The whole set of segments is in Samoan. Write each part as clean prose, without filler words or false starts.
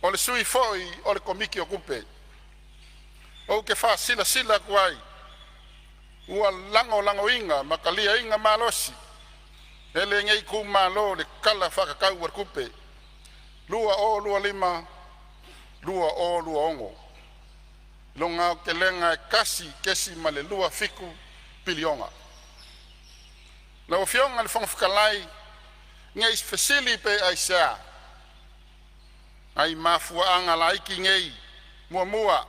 O le sui foi o le Komiti o Tupe. Ou te faasilasila atu ai ua lagolagoina ma taliaina malosi e lenei itumalo le Tala Faatatau o le Tupe 2025/2026 i lona aotelega e $1.27 piliona. Lau Afioga i le Fofoga Fetalai, ne i fesili pe aisea, nai mafuaaga laiti nei. Muamua,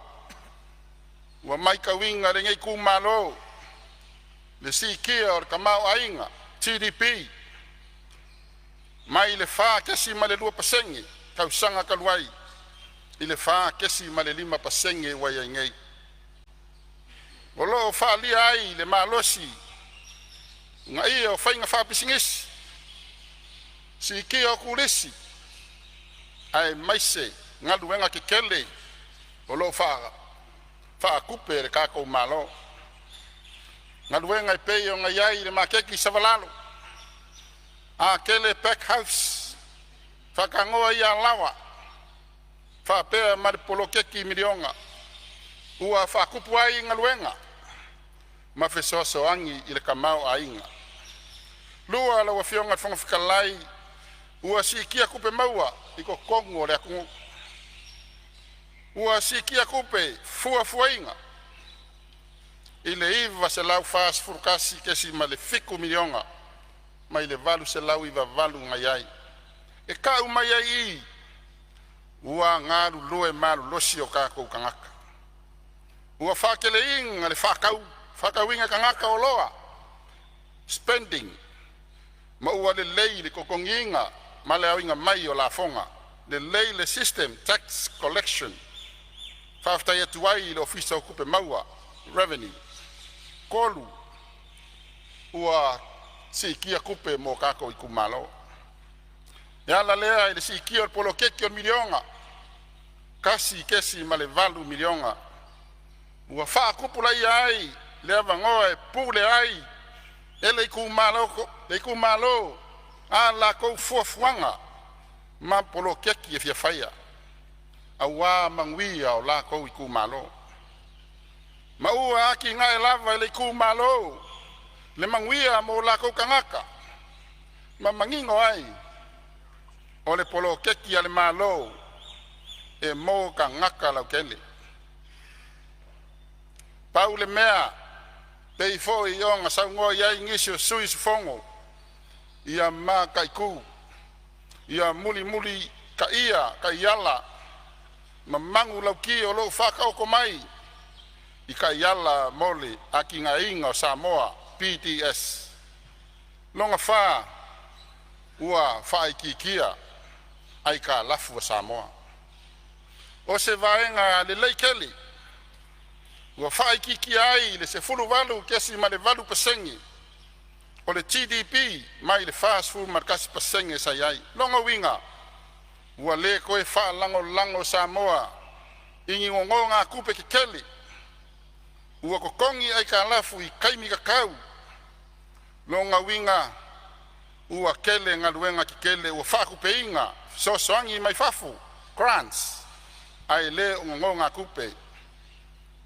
ua matauina e lenei itumalo le siitia o le tamaoaiga GDP mai le 4.2% tausaga talu ai i le 4.5% ua i ai nei. O lo o faaalia ai le malosi uunaia o faiga faapisinisi, siitia o turisi aemaise galuega tetele o lo o faatupe e le tatou Malo. Galuega e pei ona iai le maketi i Savalalo, Atele Pack House, Faatanoa i Alaoa faapea ma le Poloketi Miliona ua faatupu ai galuega ma fesoasoani i le tamaoaiga. Lua lau Afioga i le Fofoga Fetalai, ua siitia tupe maua i totonu o le atunuu. Ua siitia tupe fuafuaina i le $941.7 miliona mai le $898 na i ai, e tau mai ai i i ua galulue malolosi o tatou tagata. Ua faateleina le faatauina e tagata o oloa spending ma ua lelei le totogiina ma le aoina mai o lafoga. Lelei le system tax collection. Faafetai atu ai i le Ofisa o Tupe Maua Revenue. Tolu, ua siitia tupe mo tatou itumalo. E ala lea i le siitia o le poloketi o le miliona $1.8 miliona ua faatupulaia ai le avanoa e pule ai e le itumalo a latou fuafuaga ma poloketi e fia faia aua manuia o latou itumalo. Ma ua atinae lava e le itumalo le manuia mo latou tagata ma manino ai o le poloketi a le Malo e mo tagata lautele. Pau le mea pei foi ona saunoa i ai nisi o sui usufono, ia mataitu ia mulimulitaia taiala ma manulauti o lo o faataoto mai i taiala mo le atinaeina o Samoa PDS. Lona fa, ua faaitiitia aitalafu a Samoa. O se vaega lelei tele ua faaitiitia ai le 18.8% o le GDP mai le 41% sa i ai. Lona uiga ua le toe faalagolago Samoa i ni nonogatupe tetele. Ua totogi aitalafu i taimi tatau. Lona uiga ua tele galuega tetele ua faatupeina fesoasoani mai fafo (grants) ae le o nonogatupe.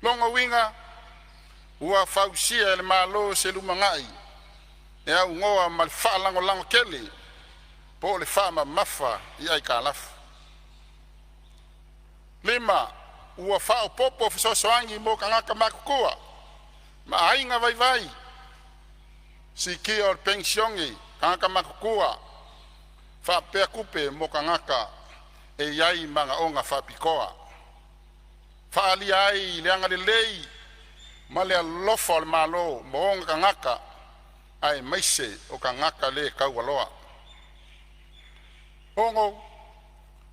Lona uiga ua fausia e le Malo se lumanai e aunoa ma le faalagolago tele po o le faamamafa i aitalafu. Lima, ua faaopoopo fesoasoani mo tagata matutua ma aiga vaivai, siitia o le penisione a tagata matutua faapea tupe mo tagata e i ai manaoga faapitoa. Faaalia ai le agalelei ma le alofa o le Malo mo ona tagata aemaise o tagata le taualoa. 6.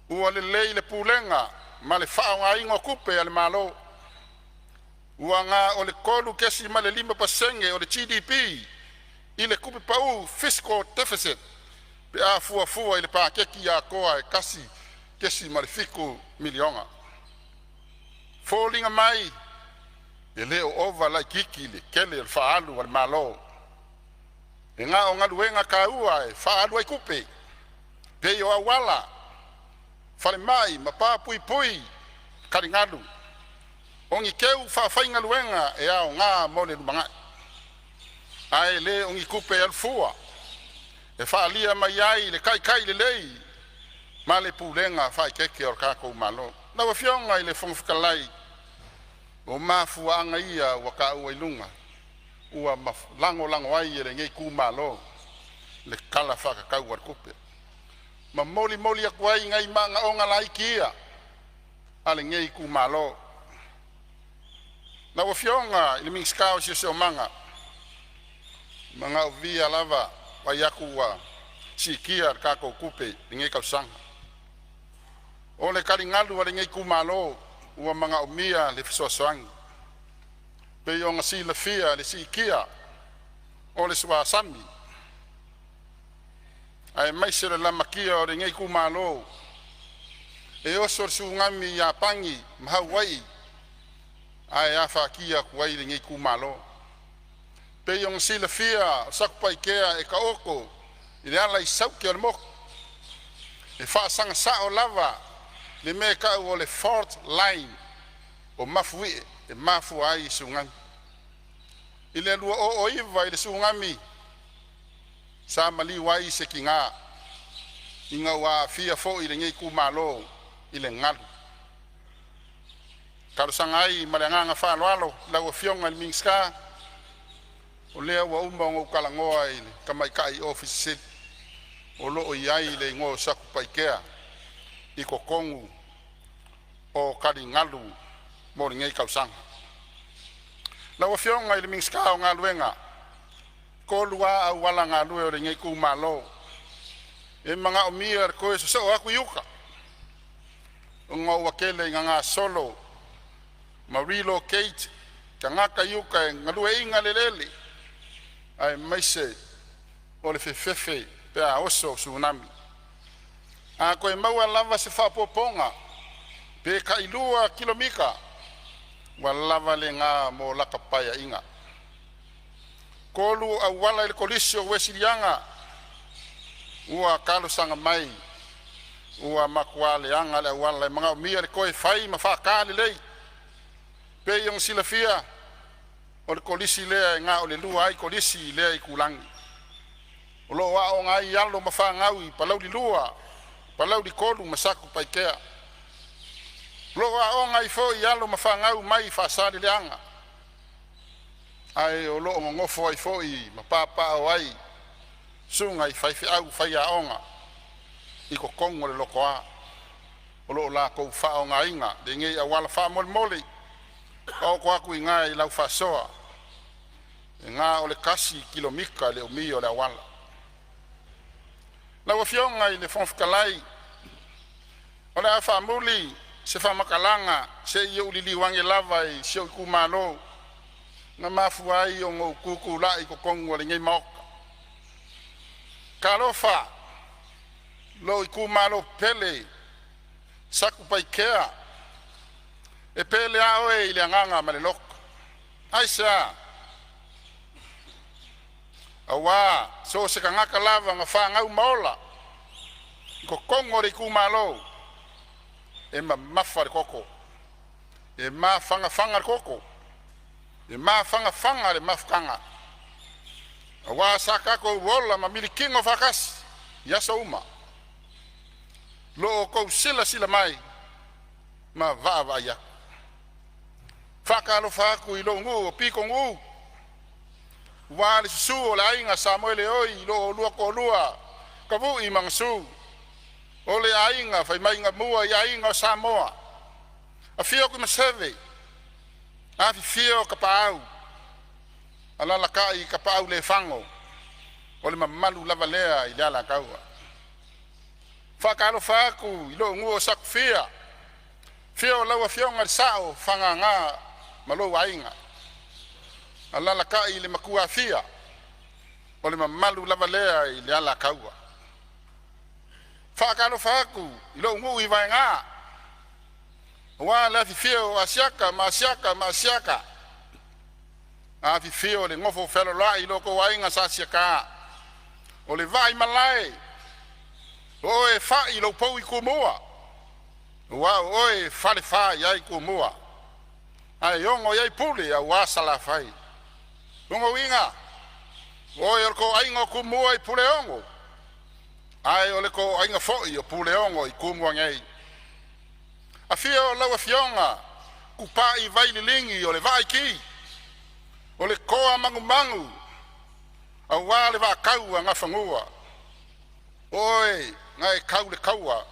Ua lelei le pulega ma le faaaogaina o tupe a le Malo, ua na o le 3.5% o le GDP i le tupe pau (fiscal deficit) pe a fuafua i le paketi atoa e $1.7 piliona. Foliga mai e le o ova laitiiti le tele o le faaalu a le Malo, e na o galuega taua e faaalu ai tupe, pei o auala, Falemai ma pa puipui taligalu. O ni teu faafaigaluega e aoga mo le lumanai. Ae le o ni tupe e alu fua e faaalia mai ai le taitai lelei ma le pulega faaeteete o le tatou Malo. Lau Afioga i le Fofoga Fetalai, o mafuaaga ia ua taua i luga ua lagolago ai e lenei itumalo le Tala Faatatau o le Tupe, ma molimoli atu ai nai manaoga laiti ia a lenei itumalo. Lau Afioga i le Minisita o Siosiomaga, manaomia lava vaai atu ua siitia le tatou tupe i lenei tausaga. O le taligalu a lenei itumalo ua manaomia le fesoasoani, pei ona silafia le siitia o le suasami aemaise o le lamatia o lenei itumalo. E oso le Tsunami i Iapani ma Hawaii ae afatia atu ai lenei itumalo. Pei ona silafia o Satupaitea e taoto i le ala i saute o le motu. E faasaga sao lava le mea e tau o le fault line o Mafuie e mafua ai tsunami. I le 2009 i le Tsunami sa maliu ai se tina ina ua aafia foi lenei itumalo i le galu. E talosaga ai ma le agaga faaaloalo lau Afioga i le Minisita, o lea ua uma ona ou talanoa i le tamaitai ofisa sili o lo o i ai le igoa o Satupaitea i totonu o taligalu mo lenei tausaga. Lau Afioga i le Minisita o Galuega, 3 a auala galue o lenei itumalo e manaomia le toe sosoo atu i uta ona ua tele ina gasolo ma relocate tagata i uta e galueaiina le eleele aemaise o le fefefe pe a oso tsunami. A toe maua lava se faaopoopoga pe tailua kilomita ua lava lena mo lata paeaiga. 3. Auala i le Kolisi o Uesiliana ua talosaga mai ua matua leaga le auala e manaomia le toe fai ma faata lelei. Pei ona silafia o le Kolisi lea e na o le lua ai Kolisi i lea itulagi. O lo o aooga ai alo ma fanau i Palauli 2, Palauli 3 ma Satupaitea. O lo o aooga ai foi alo ma fanau mai Faasaleleaga ae o lo o nonofo ai foi ma papaaao ai susuga i faifeau faiaoga i totonu o le Lotoa o lo o latou faaaogaina lenei auala. Faamolemole taoto atu i ina i lau faasoa, e na o le 1 kilomita le umi o le auala. Lau Afioga i le Fofoga Fetalai, o le a faamuli se faamatalaga se i ou liliu ane lava i si ou itumalo na mafua ai ona ou tu tulai i totonu o lenei maota. Talofa, lou itumalo pele Satupaitea, e pele a oe i le agaga ma le loto. Aisea? Aua so o se tagata lava na fanau ma ola i totonu o le itumalo, e mamafa le toto, e mafanafana le toto, e mafanafana le mafutaga, aua sa tatou ola ma milikino faatasi i aso uma, lo outou silasila mai ma vaavaai atu. Faatalofa atu i lou nuu o Pitonuu aua le susu o le aiga Samoeleoi i lo oulua toalua Tavui ma Gasu, o le aiga fai mai na mua i aiga o Samoa. Afio Tuimaseve, afifio Tapaau, alalatai Tapaaulefago, o le mamalu lava lea i le Alataua. Faatalofa atu i lou nuu o Satufia, afio lau afioga i le Sao o Fagaga ma lou aiga, alalatai le Matuafia. O le mamalu lava lea i le Alataua. Faatalofa atu i lou nuu i Vaega, aua le afifio o Asiata ma Asiata ma Asiata, afifio le nofo fealoaloai lo outou aiga sa Asiata, o le vaimalae o oe e fai lou pou i Tumua. Aua o oe e falefa i ai Tumua ae ogo i ai Pule aua Salafai. O lona uiga, o oe o le toaiga o Tumua i Puleono, ae o le toaiga foi o Puleono i Tumua nei. Afio lau Afioga Tupai Vaililigi o le Vaaiti, o le toa manumanu aua le vaa o Nafanua, o oe na e tau le taua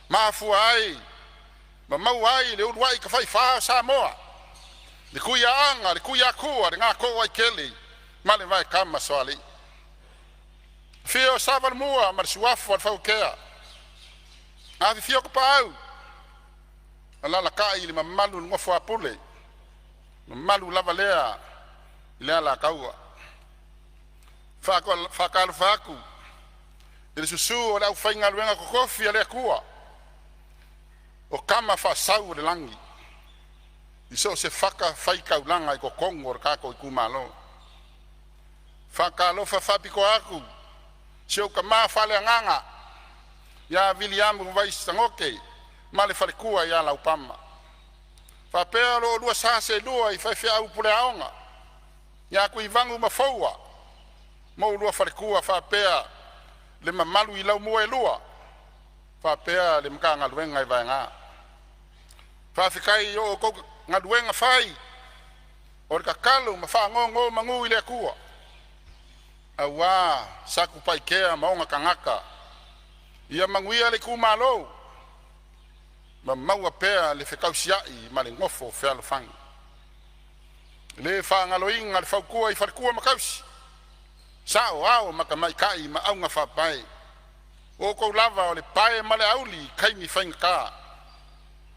na mafua ai ona maua ai le uluai tafaifa o Samoa, le Tuiaana le Tuiatua le Nato'o-ai-tele ma le Vaetamasoalii. Afio Savalomua ma le Suafa o le Fauatea, afifio Tapaau, alaalatai le mamalu i le nofo a Pule, mamalu lava lea i le Alataua. E faatalofa atu i le susu o le aufaigaluega totofi a le Atua o Tama Faasau o le Lagi i so o se fatafaitaulaga i totonu o le tatou itumalo. E faatalofa faapitoa atu i si ou tama faaleagaga ia Viliamu Vaisi Sagote ma le faletua ia Laupama, faapea lo oulua sa seelua i faifeau puleaoga ia Tuivagu ma Foua ma oulua faletua, faapea le mamalu i laumua e lua faapea le Matagaluega i Vaega. Faafetai i o outou galuega fai o le tatalo ma faanonomanu i le Atua aua Satupaitea ma ona tagata. Ia manuia le itumalo ma maua pea le fetausiai ma le nofo fealofani. E le faagaloina le fautua i faletua ma tausi, saoao ma tamaitai ma augafaapae, o outou lava o le pae ma le auli i taimi faigata.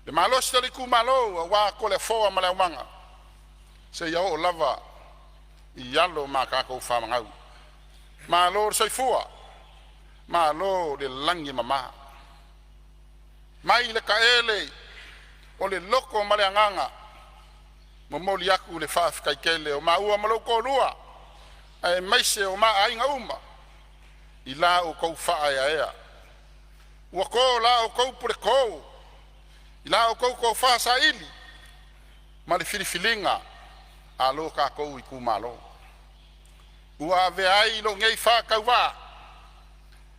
Le malosi o le itumalo aua Toleafoa ma le aumaga seia oo lava i alo ma a tatou fanau. Malo le soifua, malo le lagi e mama. Mai le taele o le loto ma le agaga, momoli atu le faafetai tele o maua ma lou toalua aemaise o ma aiga uma i la outou faaeaea. Ua to la outou puleto i la outou tofa saili ma le filifiliga a lo tatou itumalo ua avea ai lou nei faatauvaa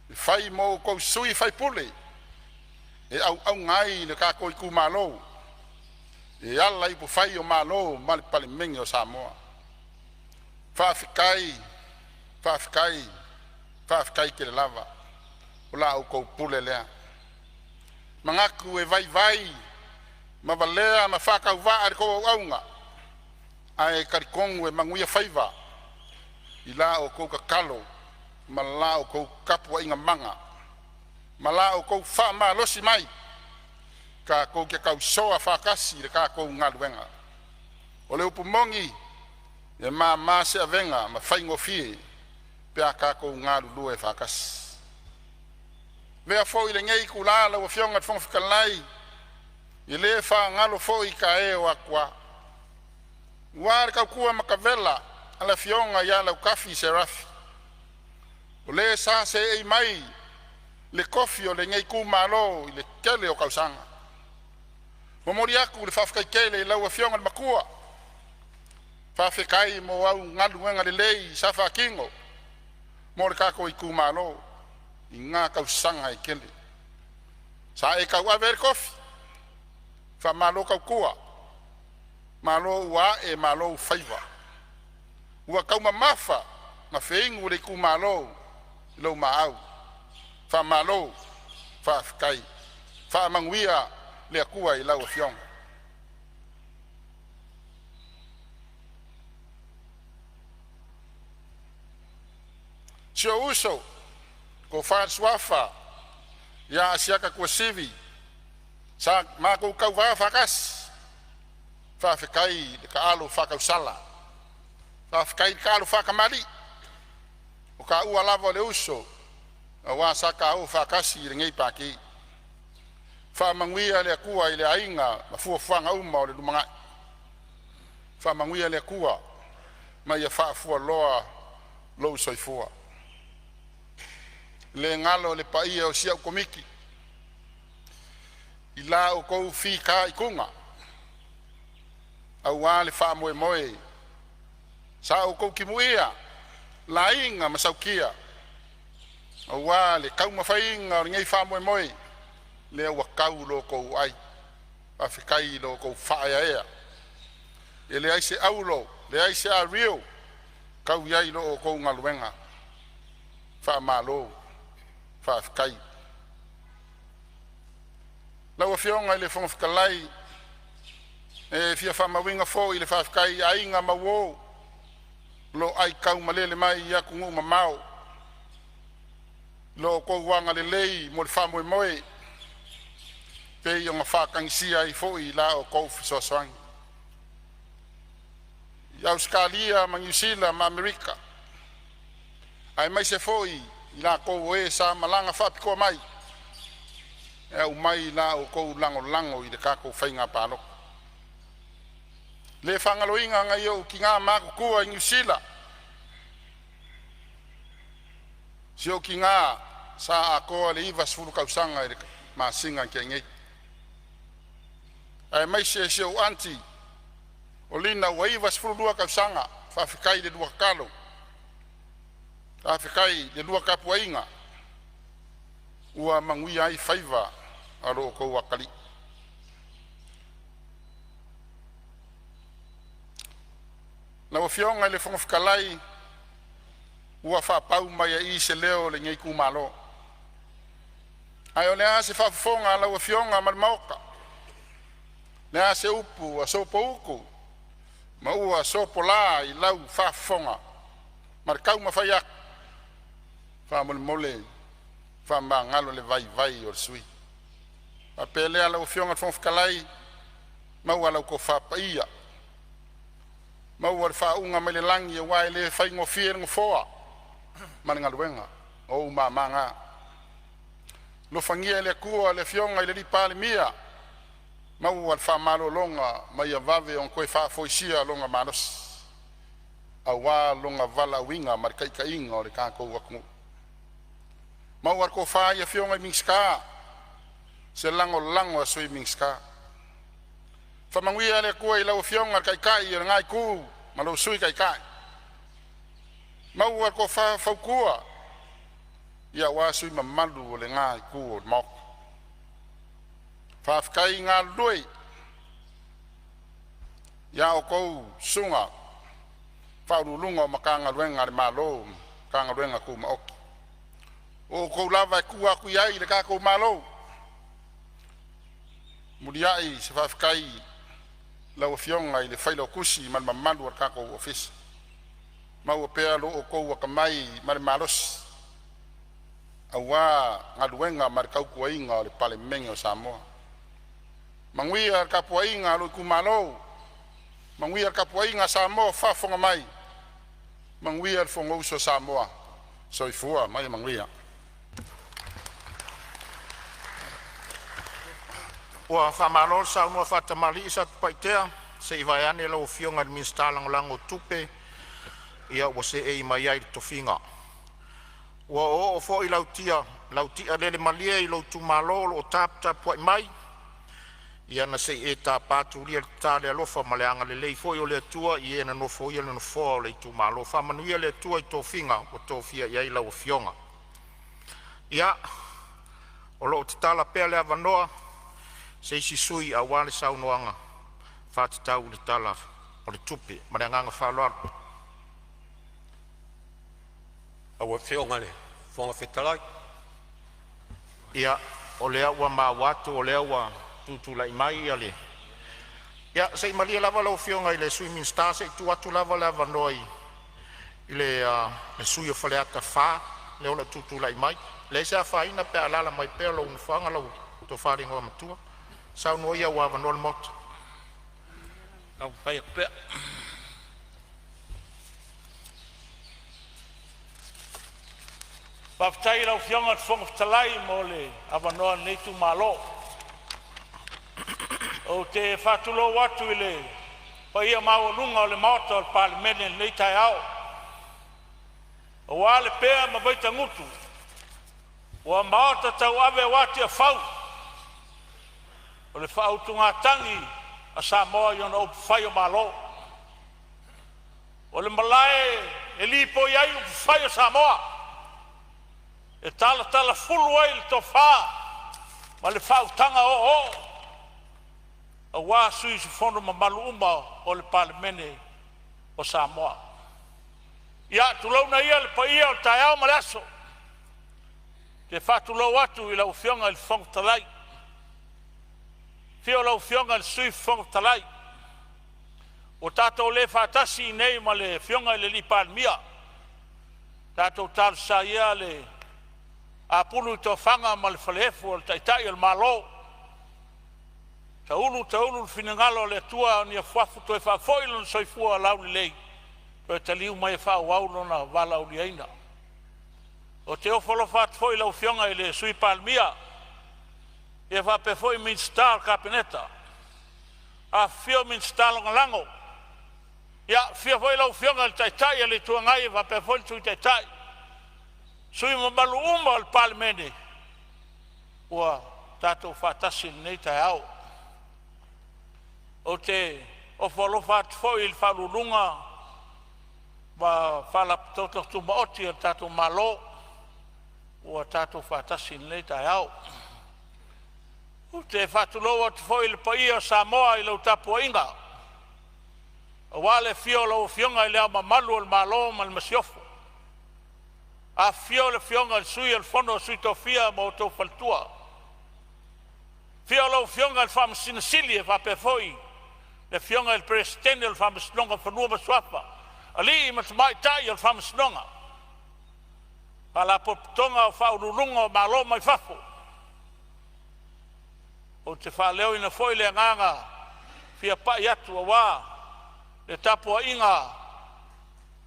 e fai ma o outou sui usufono e auauna ai i le tatou itumalo e ala i upufai o Malo ma le Palemene o Samoa. Faafetai, faafetai, faafetai tele lava. O la outou pule lea. E manatu e vaivai ma valea ma faatauvaa le tou auauna, ae talitonu e manuia faiva i la outou tatalo ma la outou tapuaiga mana ma la outou faamalosi mai tatou te tausoa faatasi i le tatou galuega. O le upu moni, e mama se avega ma faigofie pe a tatou galulue faatasi. Avea foi lenei itula lau Afioga i le Fofoga Fetalai e le faagalo foi tae o atua, aua le tautua matavela a le afioga ia Lautafi Serafi, o le sa seei mai i le tofi o lenei itumalo i le tele o tausaga. Momoli atu le faafetai tele i lau afioga i le matua, faafetai mo au galuega lelei sa faatino mo le tatou itumalo i na tausaga e tele sa e tauave ai le tofi. Faamalo tautua, malo ua ae, malo faiva. Ua taumamafa ma feinu le itumalo i lou maau. Faamalo faafetai. Faamanuia le Atua i lau afioga. Si ou uso le Tofa i le Suafa ia Asiata Tuasivi sa matou tauva faatasi, faafetai le taalo faatausala, faafetai le taalo faatamalii. O taua lava o le uso aua sa taua faatasi i lenei Pati. Faamanuia le Atua i le aiga ma fuafuaga uma o le lumanai. Faamanuia le Atua ma ia faafualoa lou soifua. E le galo le paia o si au Komiti. I la outou fitaituga aua le faamoemoe sa outou timuia, laina ma sautia aua le taumafaiga o lenei faamoemoe, lea ua tau lo outou ai. Faafetai i lo outou faaeaea. E leai se auro, leai se ario e tau i ai lo outou galuega. Faamalo faafetai. Lau Afioga i le Fofoga Fetalai, e fia faamauina foi le faafetai i aiga ma uo o lo o aitaumalele mai i atunuu mamao i lo outou agalelei mo le faamoemoe e pei ona faatagisia ai foi la outou fesoasoani i Ausetalia ma Niu Sila ma Amerika, aemaise foi i latou o e sa malaga faapitoa mai e aumai la outou lagolago i le tatou faiga palota. E le faagaloina nai ou tina matutua i Niu Sila, si ou tina sa atoa le 90 tausaga i le masina na tea nei, aemaise si ou anti o Lina ua 92 tausaga. Faafetai i le lua tatalo, faafetai i le lua tapuaiga ua manuia ai faiva o lo outou atalii. Lau Afioga i le Fofoga Fetalai, ua faapau mai ai i i se leo o lenei itumalo. Ae o le a se faafofoga a lau Afioga ma le Maota? O le a se upu ua sopoutu ma ua sopola i lau faafofoga ma le taumafai atu? Faamolemole faamagalo le vaivai o le sui usufono. Ona faapea lea, lau Afioga i le Fofoga Fetalai, maua lau tofa paia, maua le faauuga mai le lagi aua e le faigofie le nofoa ma le galuega. O ou mama na. Alofagia e le Atua le Afioga i le Palemia, maua le faamalologa ma ia vave ona toe faafoisia lona malosi aua lona valaauina ma le taitaiga o le tatou atunuu. Maua le tofa i afioga i Minisita, se lagolago a Sui Minisita. Faamanuia le Atua i lau Afioga i le Taitai o lena Itu ma lou Sui Taitai, maua le tofa fautua aua sui usufono mamalu o lena itu o le Maota. Faafetai galulue i a outou susuga i Ofisa Sili o Pulega o Matagaluega a le Malo ma Matagaluega Tumaoti. O outou lava e tua atu i ai lo tatou Malo. Muliai se faafetai i lau Afioga i le Failautusi ma le mamalu o le tatou Ofisa, maua pea lo outou atamai ma le malosi aua galuega ma le tautuaina o le Palemene o Samoa. Manuia le tapuaiga a lou itumalo, manuia le tapuaiga a Samoa o faafofoga mai, manuia le Fonousu a Samoa. Soifua ma ia manuia. Ua faamalo le saunoa faatamalii Satupaitea se i vaeane lau Afioga i le Minisita Lagolago o Tupe, ia ua seei mai ai i le tofiga. Ua oooo foi lau lele malie i lou itumalo o lo o taputapuai mai, ia na se i e tapa atu ia le tatalo i le alofa ma le agalelei foi o le Atua i e na nofoia le nofoa o le itumalo. Faamanuia le Atua i tofiga ua tofia i ai lau Afioga. Ia, o lo o tatala pea le avanoa mo se isi sui usufono aua le saunoaga faatatau i le Tala o le Tupe. Ma le agaga faaaloalo. Lau Afioga i le Fofoga Fetalai. Ia, o lea ua maua atu o lea ua tutulai mai le… Ia, se i malie lava lau Afioga i le Sui Minisita se i tuu atu lava le avanoa i le sui usufono mo Faleata 4 lea o lo o tutulai mai. E leai se afaina pe a alaala mai pea lou nofoaga lau tofa i le Igoamatua. Saunoa ia ua avanoa le Maota. Taumafai atu pea. Faafetai i lau Afioga i le Fofoga Fetalai mo le avanoa o lenei itumalo. Ou te faatulou atu i le paia maualuga o le Maota o le Palemene i lenei taeao, aua le pea ma Vaitagutu ua maota tauave aua Tiafau O le faautugatagi a Samoa i ona upufai o Malo. O le malae e lipoi ai upufai o Samoa e talatalafulu ai le tofa ma le faautaga oooo aua sui usufono mamalu uma o le Palemene o Samoa. Ia, tulouna ia le paia o le taeao ma le aso. Ou te faatulou atu i lau Afioga i le Fofoga Fetalai, afio lau Afioga i le Sui Fofoga Fetalai. Ua tatou le faatasi nei ma le Afioga i le Palemia, tatou talosia ia le apulu i tofaga ma le falaefu o le Taitai o le Malo, taulu taulu le finagalo o le Atua ni afuafu toe faafoi lona soifua laulelei e toe taliu mai e faaauau lona valaauina. Ou te ofo alofa atu foi i lau Afioga i le Sui Palemia faapea foi Minisita o le Kapeneta, afifio Minisita Lagolago. Afio foi lau Afioga i le Taitai o le Itu Agai faapea foi le Sui Taitai, sui usufono mamalu uma o le Palemene ua tatou faatasi i lenei taeao. Ou te ofo alofa atu foi i Ofisa Sili o Pulega ma Faalapotopotoga Tumaoti a le tatou Malo ua tatou faatasi i lenei taeao. Ou te faatulou atu foi i le paia o Samoa i lau tapuaiga, aua le afio o lau Afioga i Le Ao Mamalu o le Malo ma le Masiofo, afifio le Afioga i le Sui o le Fono a Sui Tofia ma outou faletua, afio lau Afioga i le Faamasino Sili faapea foi le Afioga i le Peresetene o le Faamasinoga o Fanua ma Suafa, alii ma tamaitai o le Faamasinoga, Faalapotopotoga o Faauluuluga o Malo mai fafo. Ou te faaleoina foi le agaga fia pai atu aua le tapuaiga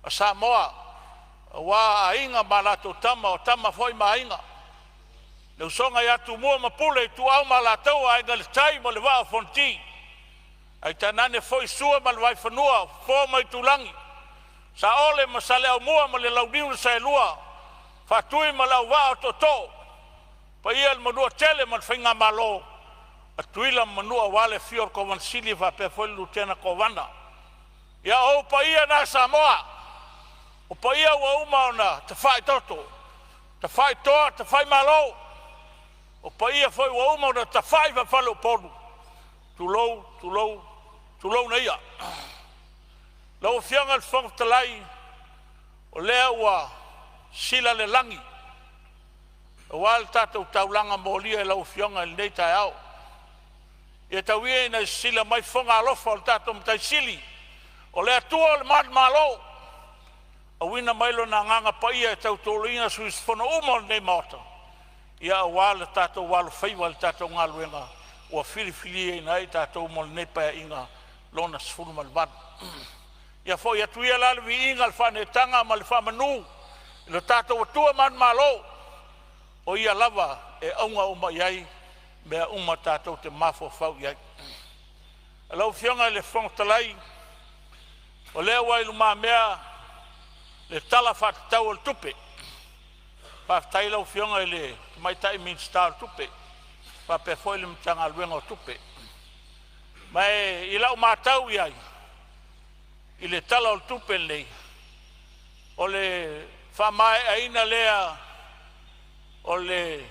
a Samoa aua Aiga ma latou Tama, o Tama foi ma Aiga, le usoga ia Tumua ma Pule, Ituau ma Alataua, Aiga i le Tai ma le Vaa o Fonoti, ae tainane foi Sua ma le Vaifanua, Fofo ma Aitulagi, Saole ma Saleaaumua ma le Launiu na Saelua, Faatui ma le Auvaa o Tootoo, paia i le Manuatele ma le Faigamalo a Tutuila ma Manua, aua le afio o le Kovana Sili faapea foi le Lutena Kovana. Ia o ou paia na Samoa, o paia ua uma ona tafaitoto, tafaitoa, tafaimalo, o paia foi ua uma ona tafai faafaleupolu, tulou, tulou, tulouna ia. Lau Afioga i le Fofoga Fetalai, o lea ua sila le lagi aua le tatou taulaga molia i lau Afioga i lenei taeao. Ia tau ia ina e sisila mai fofoga alofa o le tatou Matai Sili, o le Atua o le manumalo, auina mai Lona Agaga Paia e tautoaluaina sui usufono uma o lenei Maota, aua le tatou alofaiva i le tatou galuega ua filifiliina ai i tatou mo lenei Paeaiga Lona XVIII. Ia foi atu ia la le viiga, le faaneetaga ma le faamanu i lo tatou Atua manumalo, o Ia lava e auga uma i ai mea uma tatou te mafaufau i ai. Lau Afioga i le Fofoga Fetalai, o lea ua i lumamea le Tala Faatatau o le Tupe. Faafetai i lau Afioga i le Tamaitai Minisita o Tupe faapea foi le Matagaluega o Tupe. Ma e i lau matau i ai i le Tala o le Tupe lenei, o le faamaeaina lea o le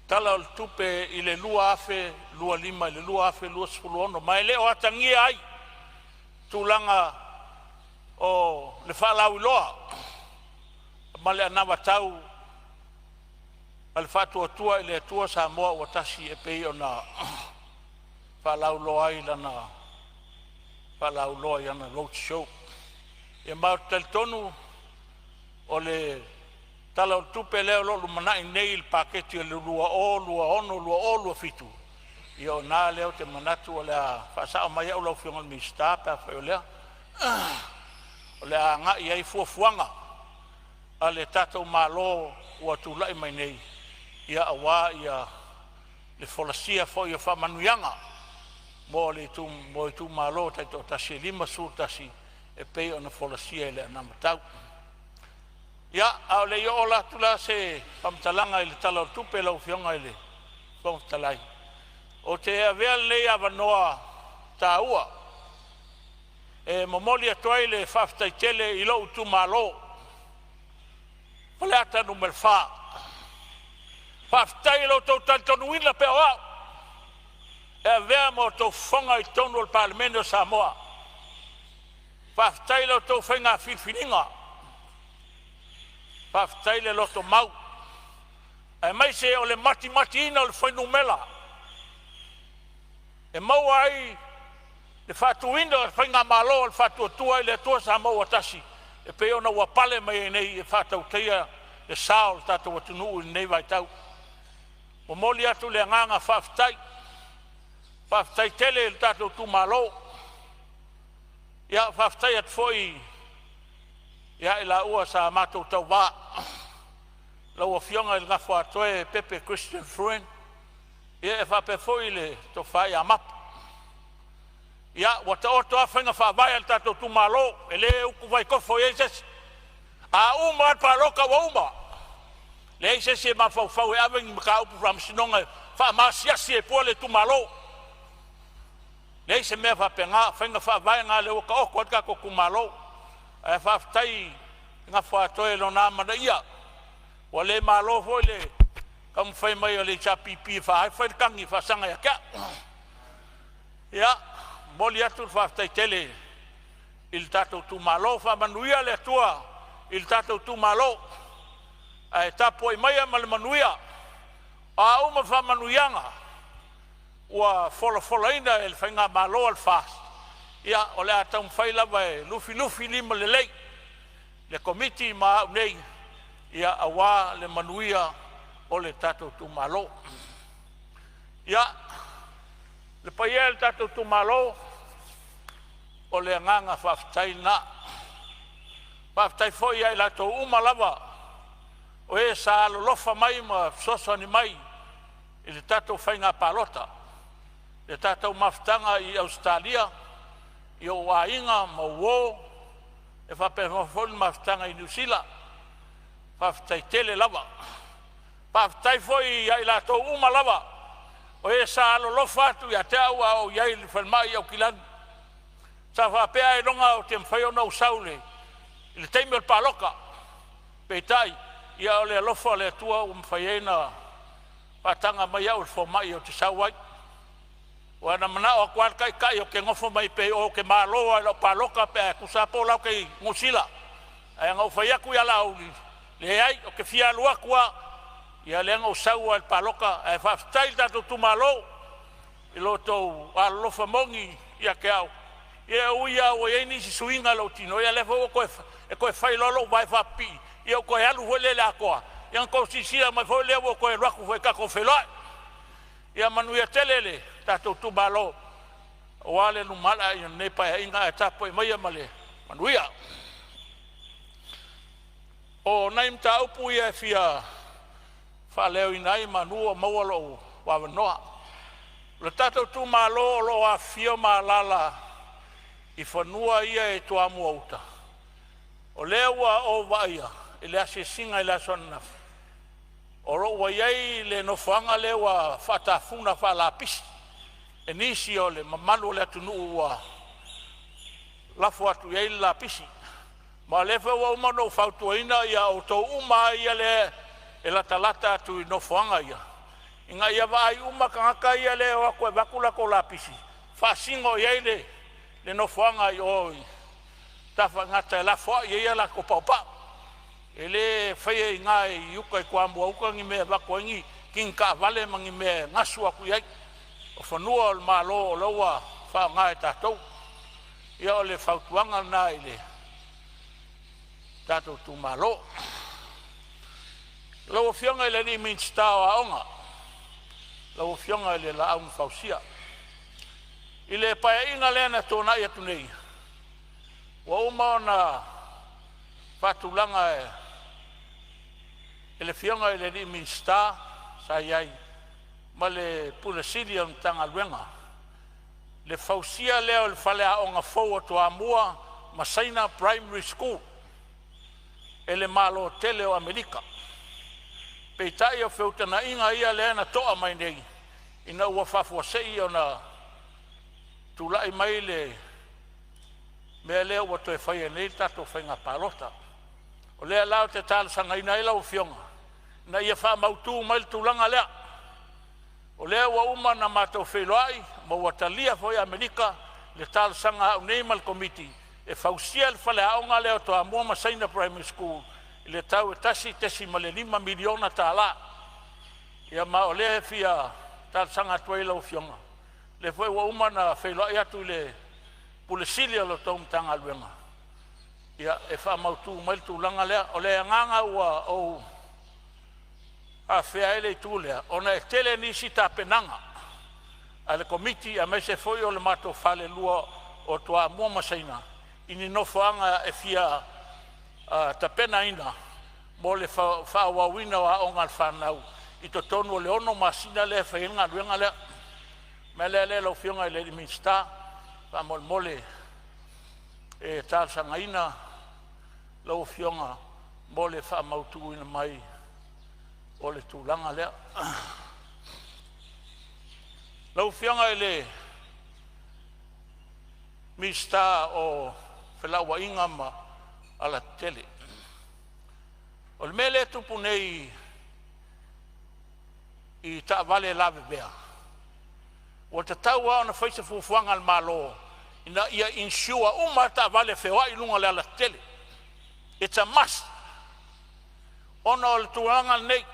Tala o le Tupe i le 2025 i le 2026, ma e le o atagia ai tulaga o le faalauiloa ma le anavatau a le Faatuatua i le Atua Samoa ua Tasi e pei ona faalauiloa ai i lana faalauiloa i ana road show. Ia ma ou te talitonu o le Tala o le Tupe lea o lo o lumanai nei i le Paketi o le 2026/2027, ia o i ina lea ou te manatu o le a faasao mai au lau Afioga i le Minisita pe afai o lea, o le a agai i ai fuafuaga a le tatou Malo ua tulai mai nei, aua le folasia foi o faamanuiaga mo itumalo taitoatasi e 51 e pei ona folasia i le anavatau. Ia, a o le i oo atu la se faamatalaga i le Tala o le Tupe lau Afioga i le Fofoga Fetalai, Ou te avea lenei avanoa taua e momoli atu ai le faafetai tele i lou itumalo Faleata 4. Faafetai i lo outou talitonuina pea o au e avea ma outou fofoga i totonu o le Palemene o Samoa. Faafetai i la outou faiga filifiliga, faafetai le lotomau aemaise o le matimatiina o le fuainumera e maua ai le faatuina o le Faigamalo a le Faatuatua i le Atua Samoa ua Tasi e pei ona ua pale mai ai nei e faatautaia le sa o le tatou atunuu i lenei vaitau. E momoli atu le agaga faafetai, faafetai tele i le tatou itumalo. Ia faafetai atu foi ia i laua sa matou tauva, lau Afioga i le Gofoatoe Pepe Christian Fruen ia e faapea foi le Tofa ia Mapu. Ia, ua taoto lava faiga faavae a le tatou itumalo, e le utuvai tofo i ai se isi. A uma lava le palota ua uma, leai se isi e mafaufau e ave ni mataupu i le faamasinoga e faamaasiasi ai fua le itumalo. Leai se mea faapena, o faiga faavae na o lea ua taoto ai le tatou itumalo. Ae faafetai i le Gofoatoe i lona amanaia, ua le malo foi le taumafai mai o le HRPP e fai le tagi e faasaga ia te au. Ia, momoli atu le faafetai tele i le tatou itumalo. Faamanuia le Atua i le tatou itumalo, ae tapuai maia ma le manuia. O a uma faamanuiaga ua folafolaina e le faigamalo a le FAST, ia o le a taumafai lava e lufilufilimalelei le Komiti ma au nei aua le manuia o le tatou itumalo. Ia, le paia e o le tatou itumalo, o le agaga faafetai lena. Faafetai foi ia i latou uma lava o e sa alolofa mai ma fesoasoani mai i le tatou faiga palota, le tatou mafutaga i Ausetalia i ou aiga ma uo, e faapea foi le mafutaga i Niu Sila. Faafetai tele lava. Faafetai foi ia i latou uma lava o e sa alolofa atu ia te au a o ou i ai i le falemai i Aukilani. Sa faapea ailoga ou te mafai ona ou sau i le taimi o le palota, peitai ia o le alofa o le Atua ua mafai ai ona faataga mai au e le fomai ou te sau ai. Aua na manao atu lava le taitai ou te nofo mai pea i o ou te malo lava i lau palota pe a tusa lava po o la ou te i Niu Sila. Ae na ou fai atu ia Laauli, leai ou te fia alu atu lava. Ia lea na ou sau ai lava i le palota. Ae faafetai i le tatou itumalo i lo outou alolofa moni ia te au. Ia e ui lava ua i ai nisi suiga i lou tino, ia lea foi ua e toe fai loa lou vae faapipii, ia ou toe alu foi lea i le atoa, ia ona outou silasila mai foi lea ua ou toe alu atu foi tatou toe feiloai. Ia manuia tele le tatou itumalo aua le lumanai o lenei Paeaiga, ae tapuai maia ma le manuia. O nai mataupu ia e fia faaleoina ai manuo maua lou avanoa. O le tatou itumalo o lo o afifio ma alaala i fanua ia e Toamua-uta, o lea ua ou vaaia i le asiasiga i le aso ananafi, o lo o ua i ai le nofoaga lea ua faatafuna faalapisi e nisi o le mamalu o le atunuu ua lafo atu i ai le lapisi. Ma o lea foi ua uma ona ou fautuaina outou uma lava ia lea e latalata atu i nofoaga ia, ina ia vaai uma tagata ia e o atu e avatu latou lapisi, faasino i ai le nofoaga i o i Tafaigata e lafoai ai a latou paopao. E le faia i ina i uta i Toamua-uta ni mea e avatu ai ni kini taavale ma ni mea e gasu atu i ai. O fanua o le Malo o la ua faaaoga e tatou. Ia o le fautuaga lena i le tatou itumalo. Lau Afioga i le Minisita o Aoga, lau Afioga i le Laau na Fausia, i le Paeaiga lea na tuanai atu nei, ua uma ona faatulaga e le Afioga i le Minisita sa i ai ma le Pule Sili o le Matagaluega le fausia lea o le faleaoga fou a Toamua ma Saina Primary School e le Malo tele o Amerika. Peitai o feutagaiga ia lea na to'a mai nei ina ua faafuasei ona tulai mai le mea lea ua toe fai ai nei le tatou faiga palota. O lea la ou te talosagaina ai lau Afioga ina ia faamautu mai le tulaga lea. O lea ua uma ona matou feiloai ma ua talia foi e Amerika le talosaga a au nei ma le Komiti e fausia le faleaoga lea o Toamua ma Saina Primary School i le tau e $1.5 miliona. Ia ma o lea e fia talosaga atu ai i lau Afioga, o lea foi ua uma ona feiloai atu i le Pule Sili o la outou Matagaluega, ia e faamautu mai le tulaga lea. O le agaga ua ou afea ai le itu lea, ona e tele nisi tapenaga a le Komiti aemaise foi o le matou falelua o Toamua ma Saina i ni nofoaga e fia tapenaina mo le faaauauina o aoga a le fanau i totonu o le 6 masina lea e fai ai le galuega lea. O le mea lea lau Afioga i le Minisita, faamolemole e talosagaina lau Afioga mo le faamautuina mai o le tulaga lea. Lau Afioga i le Minisita o Felauaiga ma Alatetele, o le mea lea e tupu nei i taavale lavevea, ua tatau lava ona fai se fuafuaga a le Malo ina ia insure uma lava taavale feoai i luga o le alatetele. It's a must ona o le tulaga lenei.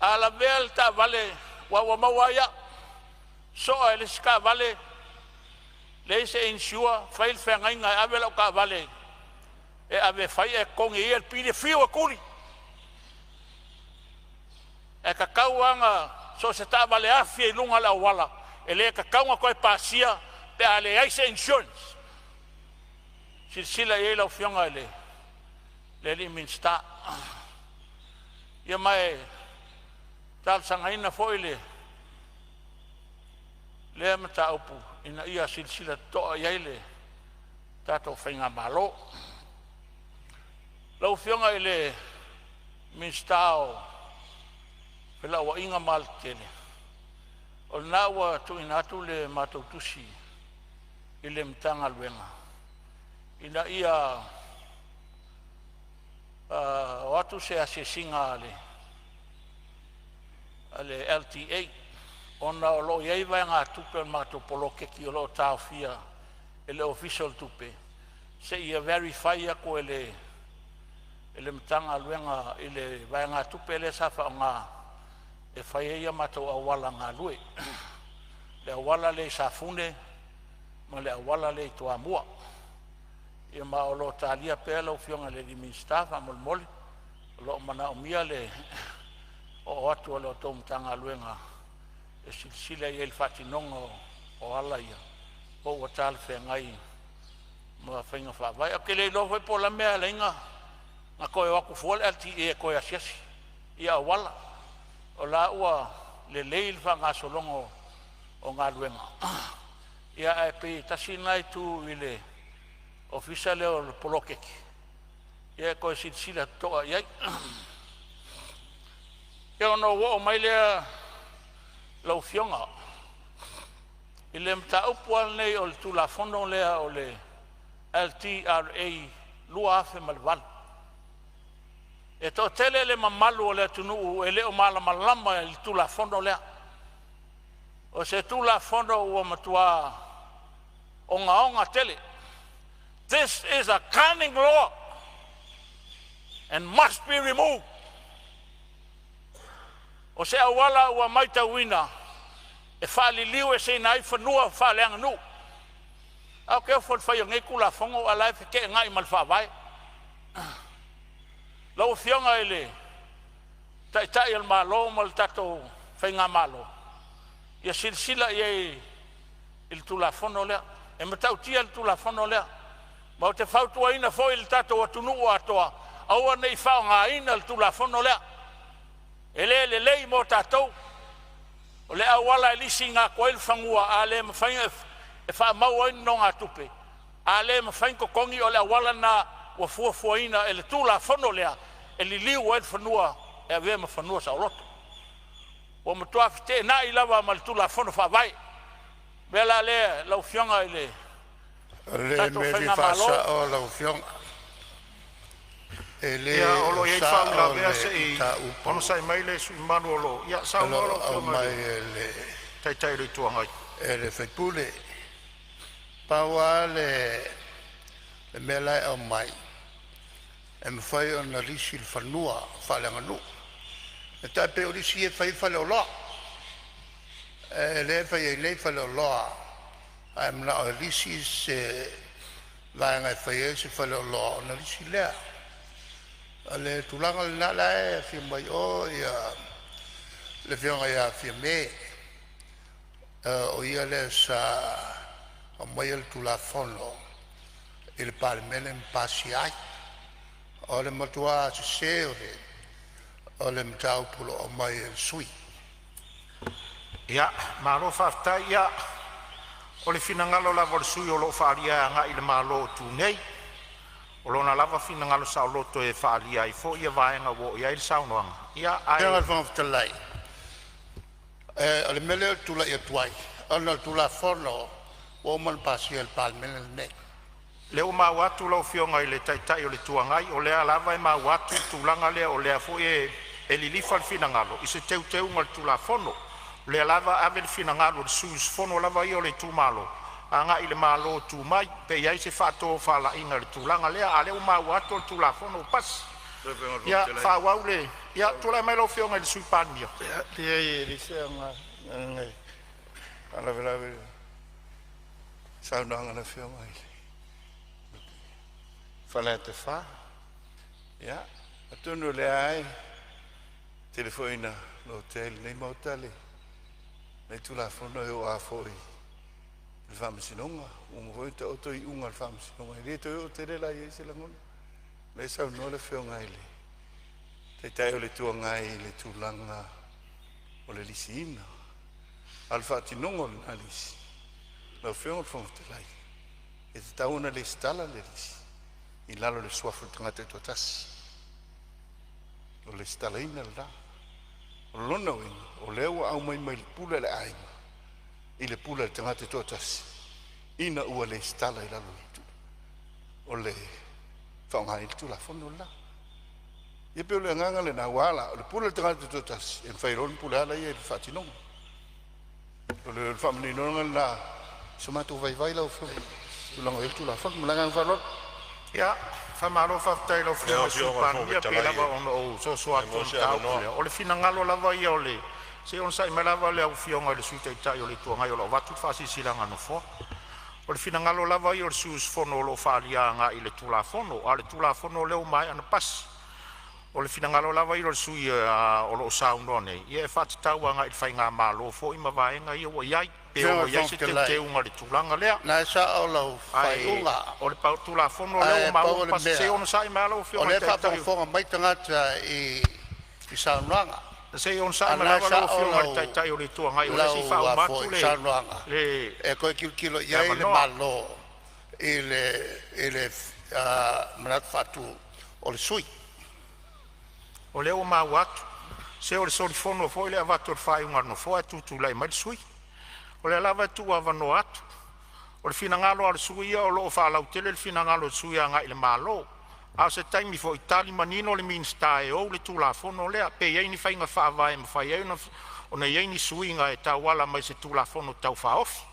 A lavea le taavale, aua ua maua ai au, soa e le isi taavale, leai se insure, fai le feagaiga e ave lau taavale e ave e fai ae totogi e ia le pili e fiu e tuli. Ae tatau lava ona so o se taavale afi i luga o le auala, e le tatau ona toe pasia pe a leai se insurance. Silasila i ai lau Afioga i le Minisita. Ia ma e talosagaina foi lea mataupu ina ia silasila totoa i ai le tatou faigamalo. Lau Afioga i le Minisita o Felauaiga ma Alatetele, o lena ua tuuina atu le matou tusi i le Matagaluega ina ia o atu se asiasiga a le LTA, ona o lo o i ai vaegatupe o le matou poloketi o lo o taofia e le Ofisa o le Tupe seia verify atu e le Matagaluega i le vaegatupe lea sa faaaoga e fai ai a matou auala galue, le auala lea i Safune ma le auala lea i Toamua. Ia ma o lo o talia pea lau Afioga i le Minisita. Faamolemole o lo o manaomia le oo atu o la outou Matagaluega e silasila i ai i le faatinoga o ala ia po ua talafeagai ma faiga faavae. Ae ou te le iloa foi po o le a le mea e ala ai ona toe o atu fua le LTA e toe asiasi i auala, o la ua lelei le faagasologa o galuega. Ia ae pei e tasi lena itu i le ofisa lea o le poloketi e toe silasila totoa i ai. Ia, ona ou oo mai lea lau Afioga i le mataupu lava lenei o le Tulafono lea o le LTRA 2008. E toatele le mamalu o le atunuu e le o malamalama i le Tulafono lea. O se Tulafono ua matua ogaoga tele. This is a cunning law and must be removed. O se auala ua matauina e faaliliueseina ai fanua faaleaganuu. Ae ou te ofo i le fai o nei Tulafono a o la e feteenai ma le Faavae. Lau Afioga i le Taitai o le Malo ma le tatou faigamalo, ia silasila i ai i le Tulafono lea. E matautia le Tulafono lea, ma ou te fautuaina foi le tatou atunuu atoa, aua ne i faaaogaina le Tulafono lea, e le lelei mo tatou. O le auala e lisiina atu ai le fanua a le mafai e faamau ai nonogatupe, a le mafai ona totogi, o le auala lena ua fuafuaina e le Tulafono lea e liliu ai le fanua e avea ma fanua saoloto. Ua matua feteenai lava ma le Tulafono Faavae. O le mea la lea lau Afioga i le O le tatou mea e fia Faigamalo, faasao lau Afioga, e le Ia, o lo o i ai le sao faauilavea, le se i mataupu onosai mai le sui usufono mamalu o lo o… Ia o lo saunoa o lau Afioga i aumai le Taitai o le Itu Agai. e le sui usufono. Pau lava le mea la e aumai, e mafai ona lisi le fanua faaleaganuu. E tai pei o lisi ia e fai ai faleoloa. E le fai ai nei faleoloa, a e manao e lisi se vaega e fai ai se faleoloa ona lisi lea. O le tulaga lena la e afio mai o le afioga ia Fiame, o ia lea sa aumaia le Tulafono i le Palemene ma pasia ai. O le matua sese o le mataupu o lo o aumai e le sui usufono. Ia, malo faafetai. Ia, o le finagalo lava o le sui usufono o lo o faaalia agai i le Malo o tu nei. O lona lava finagalo saoloto e faaalia ai foi ia vaega ua oo i ai le saunoaga. Ia, Lau Afioga i ae le Fofoga Fetalai, o le mea lea ou te tulai atu ai, ona o le Tulafono ua uma ona pasia e le Palemene lenei. O lea ua maua atu lau Afioga i le Taitai o le Itu Agai, o lea lava e maua atu le tulaga lea, o lea foi e lilifa le finagalo i se teuteuga o le Tulafono. O lea lava e ave le finagalo o le sui usufono lava ia o le itumalo agai i le Malo e tu mai, pe i ai se faatofalaiga i le tulaga lea, a o lea ua maua atu o le Tulafono ua pasi. Ia faaauau le… Ia, tulai mai lau Afioga i le Sui Palemia. Leai e leai se aoga, leaga e faalavelave i le saunoaga a le Afioga ia Faleata 4. Ia, atonu o lea lava e tele foi ina lotea i lenei Maota lenei Tulafono, e oo lava foi i le Faamasinoga, ua uma foi ona taoto iuga a le Faamasinoga, e le toe oo tele la i ai se lagona. O lea e saunoa le Afioga i le Taitai o le Itu Agai i le tulaga o le lisiina, a o le faatinoga o lena lisi lau Afioga i le Fofoga Fetalai, e tatau ona resitala le lisi i lalo o le suafa o le tagata e toatasi. O le resitalaina lena. O lona uiga o lea ua aumai mai le pule a le aiga i le pule a le tagata e toatasi ina ua resitala i lalo o le faaaoga ai le Tulafono le la. Ia pei o le agaga lena, aua la o le pule a le tagata e toatasi e mafai loa ona pule lava ia i le faatinoga. O le faamaninoga lena o so matou vaivai lau Afioga i le tulaga o i ai le Tulafono. Ma le agaga faaaloalo. Ia, faamalo faafetai i lau Lau Afioga i le Sui Afioga i le Fofoga Palemia. E pei Fetalai, lava ona ou soso pe atu i maua le se mataupu avanoa. lea, o le finagalo lava ia o le… Se i onosai mai lava lau Afioga i le Sui Taitai o le Itu Agai o lo o avatu le faasilasilaga a le Nofoa. O le finagalo lava ia o le sui usufono o lo o faaalia agai le Tulafono, a o le Tulafono lea ua maea ona pasi. O le finagalo lava ia o le sui usufono o lo o saunoa nei, ia e faatatau agai i le faigamalo foi ma vaega ia ua i ai, pe Lau Afioga ono i le i ai Fofoga se Fetalai, teuteuga i le tulaga lea. o lena e sao lau Ae faaiuga, o le Tulafono lea ua ae maua pau o ua le pasi. Se i mea onosai mai lava lau o Afioga i lea le e Taitai, faafogafoga mai tagata i saunoaga, se i a onosai o mai lena e lava lau sao Afioga i le Taitai o le Itu Agai o lea se i lau faauma atu saunoaga le e toe tilotilo i ai le avanoa. Malo i le manatu faatu o le sui usufono. O lea ua maua atu, se o le solifono foi le avatu o le faaiuga a le Nofoa ae tutulai mai le sui usufono. O lea lava e tuuavanoa atu. O le finagalo lava o le sui usufono ia o lo o faalautele le finagalo o le sui usufono agai i le Malo, a o se taimi foi tali manino le Minisita e ou le Tulafono lea, pe i ai ni faiga faavae e mafai ai ona i ai ni suiga e tauala mai i se Tulafono Tau Faaofi.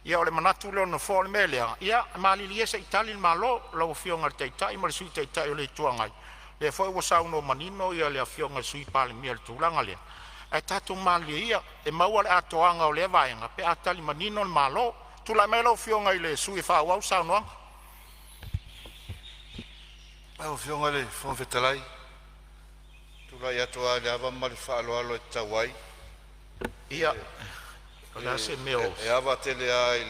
Ia o le manatu lea o le Nofoa. O le mea lea, ia malilie se i tali le Malo, lau Afioga i le Taitai ma le Sui Taitai o le Itu Agai, lea foi ua saunoa manino le Afioga i le Sui Palemia i le tulaga lea, ae tatou malilie ia, e maua le atoaga o lea vaega pe a tali manino le Malo. Tulai mai lau Afioga i le sui usufono e faaauau le saunoaga. Lau Afioga i le Fofoga Fetalai, ou te tulai atu lava i le ava ma le faaaloalo e tatau ai. Ia, o le a se mea o… E ava tele lava i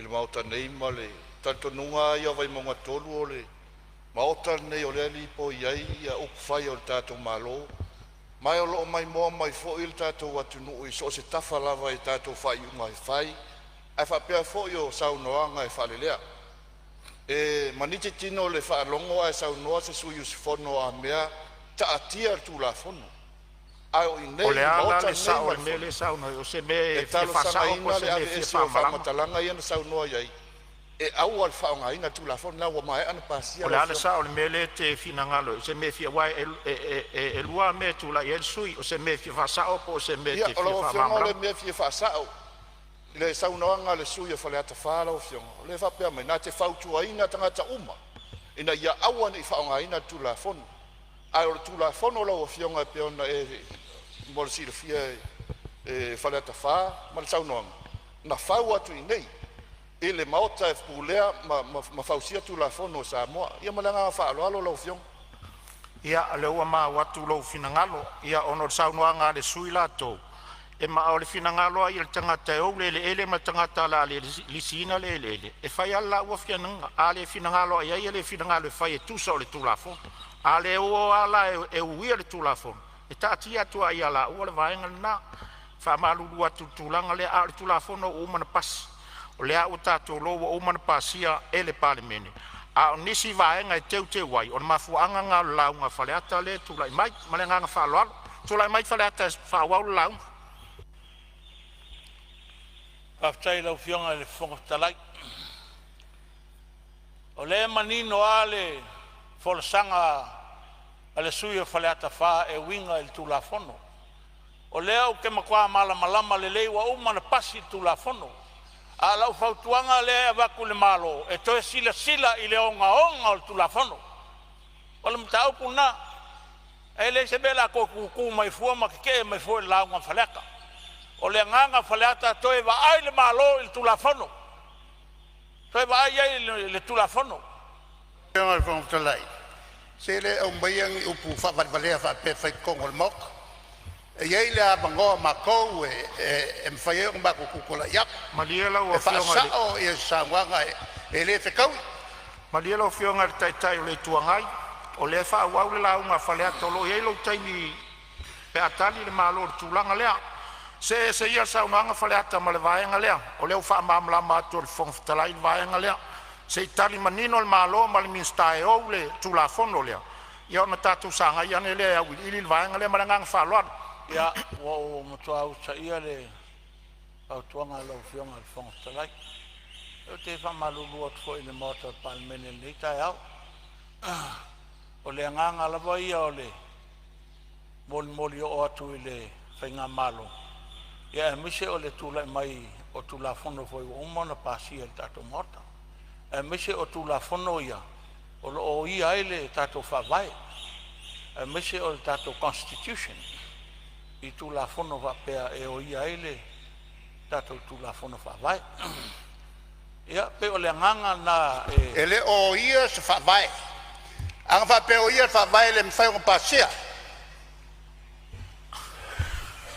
le Maota nei ma le talitonuga lava ia o Vaimauga 3, o le Maota lenei o lea e lipoi ai upufai o le tatou Malo, ma o lo o maimoa mai foi le tatou atunuu i so o se tafa lava i a tatou faaiuga e fai, ae faapea foi o saunoaga e faalelea. E maniti tino i le faalogo ae saunoa se sui usufono a mea, taatia le Tulafono. Ae o i O inei i le le a la Maota le lenei sao ma o le le mea Fono, lea e saunoa ai, o se mea e e fia faasao po o talosagaina se le mea e fia aveese o faamalamalama? faamatalaga ia na saunoa i ai e aua le faaaogaina le Tulafono lena ua maea ona pasia O le lau a le Afioga. sao o le mea lea e te finagalo ai? O se mea e fia… aua e lua lava mea e tulai ai le sui usufono, o se mea e fia faasao po o se mea e Ia, te o fia lau Afioga o le faamalamalama. mea e fia faasao i le saunoaga a le sui usufono o Faleata 4 lau Afioga, o lea e faapea mai na te fautuaina tagata uma ina ia aua ne i faaaogaina le Tulafono. Ae o le Tulafono lau Afioga e pei ona e mo le silafia e Faleata 4 ma le saunoaga, na fau atu i inei i le Maota e Pulea ma fausia Tulafono a Samoa. Ia ma le agaga faaaloalo lau Afioga. Ia, o lea ua maua atu lou finagalo, ona o le saunoaga a le sui usufono latou, ma o le finagalo lava ia o le tagata e ou le eleele ma le tagata o le a le lisiina le eleele, e fai lava le laua finagalo. A le finagalo lava i ai ia le finagalo e fai e tusa o le Tulafono. A le o lava la e uia le Tulafono, e taatia atu lava ia laua le vaega lena. E faamalulu atu i le tulaga lea, a o le Tulafono ua uma ona pasi. O lea ua tatou iloa ua uma ona pasia e le Palemene, a o nisi vaega e teuteu ai, o le mafuaaga lena o le lauga a Faleata lea e tulai mai. Ma le agaga faaaloalo. Tulai mai Faleata e faaauau le lauga. Faafetai i lau Afioga i le Fofoga Fetalai. O lea e manino lava le folasaga a le sui usufono o Faleata 4 e uiga i le Tulafono. O lea ou te matua malamalama lelei ua uma ona pasi le Tulafono. A o lau fautuaga lea e avatu i le Malo, e toe silasila i le ogaoga o le Tulafono. O le mataupu lena. E leai se mea o le a toe tutu mai ai fua ma tetee mai fua i le lauga a Faleata. O le agaga o Faleata, toe vaai le Malo i le Tulafono, toe vaai i ai i le Tulafono. Lau Afioga i le Fofoga Fetalai, se le aumaia ni upu faavalevalea faapea e fai i totonu o le Maota. E i ai le avanoa o matou e mafai ai ona matou tutulai atu Malie lau e Afioga i le faasao saunoaga e le fetaui. Malie lau Afioga i le Taitai o le Itu Agai, o lea e faaauau le lauga a Faleata. O lo o i ai lou taimi pe a tali le Malo i le tulaga lea. See ese ia le saunoaga Faleata ma le vaega lea, o lea ua faamalamalama atu e le Fofoga Fetalai le vaega lea. Se i tali manino le Malo ma le Minisita e ou le Tulafono lea, ia ona tatou sagai ane lea e auiliili le vaega lea. Ma le agaga faaaloalo. Ia, ua ou matua usitaia le fautuaga a lau Afioga i le Fofoga Fetalai. Ou te faamalulu atu foi i le maota o le Palemene i lenei taeao. O le agaga lava ia o le molimoli oo atu i le faigamalo aemaise o le tulai mai o Tulafono foi ua uma ona pasia e le tatou Maota, aemaise o Tulafono ia o lo o oia ai le tatou Faavae, aemaise o le tatou Constitution i Tulafono faapea e oia ai le tatou Tulafono Faavae. Ia pei o le agaga lena e E le o oia se faavae. Ana faapea e oia le faavae, e le mafai ona pasia.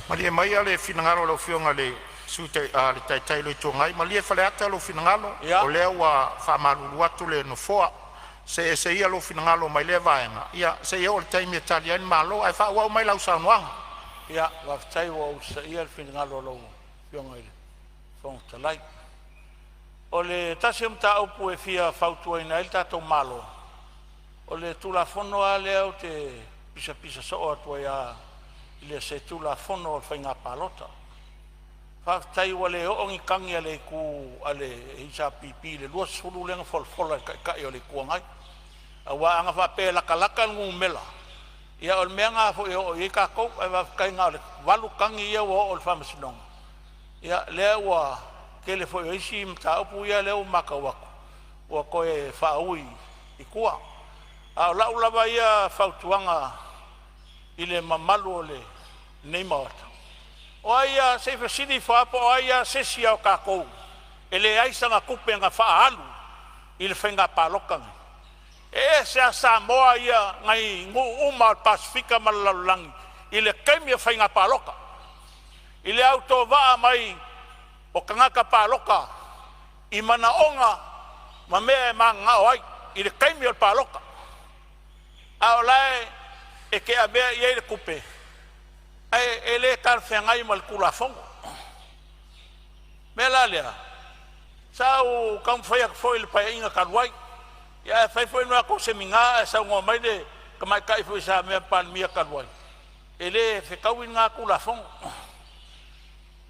Malie maia le finagalo o lau Afioga i le Sui Taitai o le Itu Agai. Malie Faleata lou finagalo, o lea ua faamalulu atu le Nofoa, see ese ia lou finagalo mai lea vaega se i oo i le taimi e tali ai le Malo, ae faaauau mai lau saunoaga. Ia, faafetai ua ou usitaia le finagalo o lau Afioga i le Fofoga Fetalai. O le tasi o mataupu e fia fautuaina ai le tatou Malo, o le Tulafono lava lea ou te pisapisa soo atu ai lava i se Tulafono o le Faiga Palota. Faafetai ua le oo ni tagi a le itu a le HRPP i le 20 lea na folafola e le Taitai o le Itu Agai. Aua ana faapea e latalata le numera, ia o le mea lena foi e oo i ai tatou, ae faafetai na o le 8 tagi ia ua oo i le Faamasinoga. Ia lea ua tele foi o isi mataupu ia lea ua matau atu ua toe faaui i tua. A o lau lava ia fautuaga i le mamalu o lenei Maota, o ai lava, se i fesili ifo lava po o ai lava se isi o tatou e leai sana tupe na faaalu i le faiga palota nei. E ese lava Samoa ia nai nuu uma o le Pasefika ma le lalolagi i le taimi o faiga palota, i le autovaa mai o tagata palota i manaoga ma mea e mananao ai i le taimi o le palota. A o la e te avea i ai le tupe ae e le talafeagai ma le Tulafono. O le mea la lea, sa ou taumafai atu foi i le Paeaiga talu ai, ae fai foi le matou Semina ae saunoa mai le tamaitai foi sa avea ma Palemia talu ai, E lē fetaui lena Tulafono.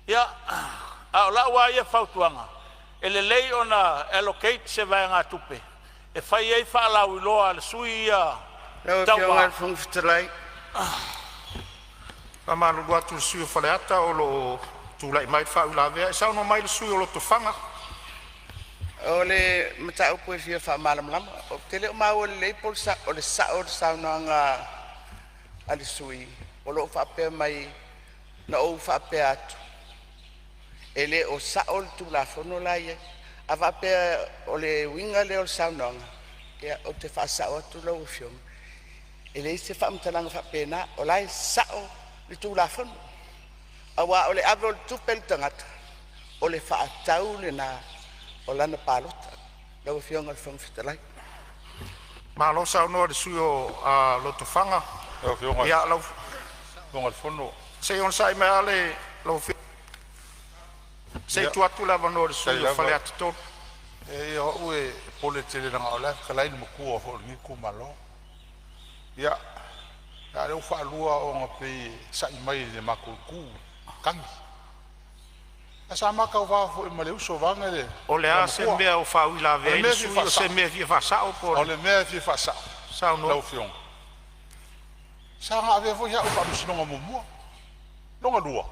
Ia, a o lau lava ia fautuaga, e lelei ona allocate se vaegatupe e fai ai faalauiloa a le sui ia Lau Afioga i tauva. le Fofoga Fetalai, Faamalulu atu i le sui usufono o Faleata o lo o tulai mai le faauilavea. E saunoa mai le sui usufono o Lotofaga. O le mataupu e fia faamalamalama, ou te le o maua lelei po o le sao o le saunoaga a le sui usufono o lo o faapea mai, na ou faapea atu, e le o sao le Tulafono la e i ai. A faapea o le uiga lea o le saunoaga, ia ou te faasao atu lau Afioga, e leai se faamatalaga faapena, o la e sao le Tulafono. Aua o le ave o le tupe i le tagata, o le faatau lena o lana palota. Lau Afioga i le Fofoga Fetalai. Malo saunoa i le sui usufono o Lotofaga. Lau Afioga i Ia lau le Fofoga o le Fono. Se i onosai mai lava lau Afioga, se i Ia, tuu atu le avanoa i le sui faafetai usufono mo lava. Faleata 3. E o au e popole tele leaga o la e fetalai le matua foi o lenei itumalo. Ia, a o lea ua faalua ona pei e sa'i mai i le matou itu tagi. Ae sa ma tauva foi ma le uso vaeane le O le a se Igoamatua. mea o O faauilavea le ai le mea e fia sui usufono, o se faasa'o, mea e fia faasa'o po o o le le mea e fia faasa'o saunoa. lau Afioga, sa na avea foi au i le faamasinoga muamua. Lona lua,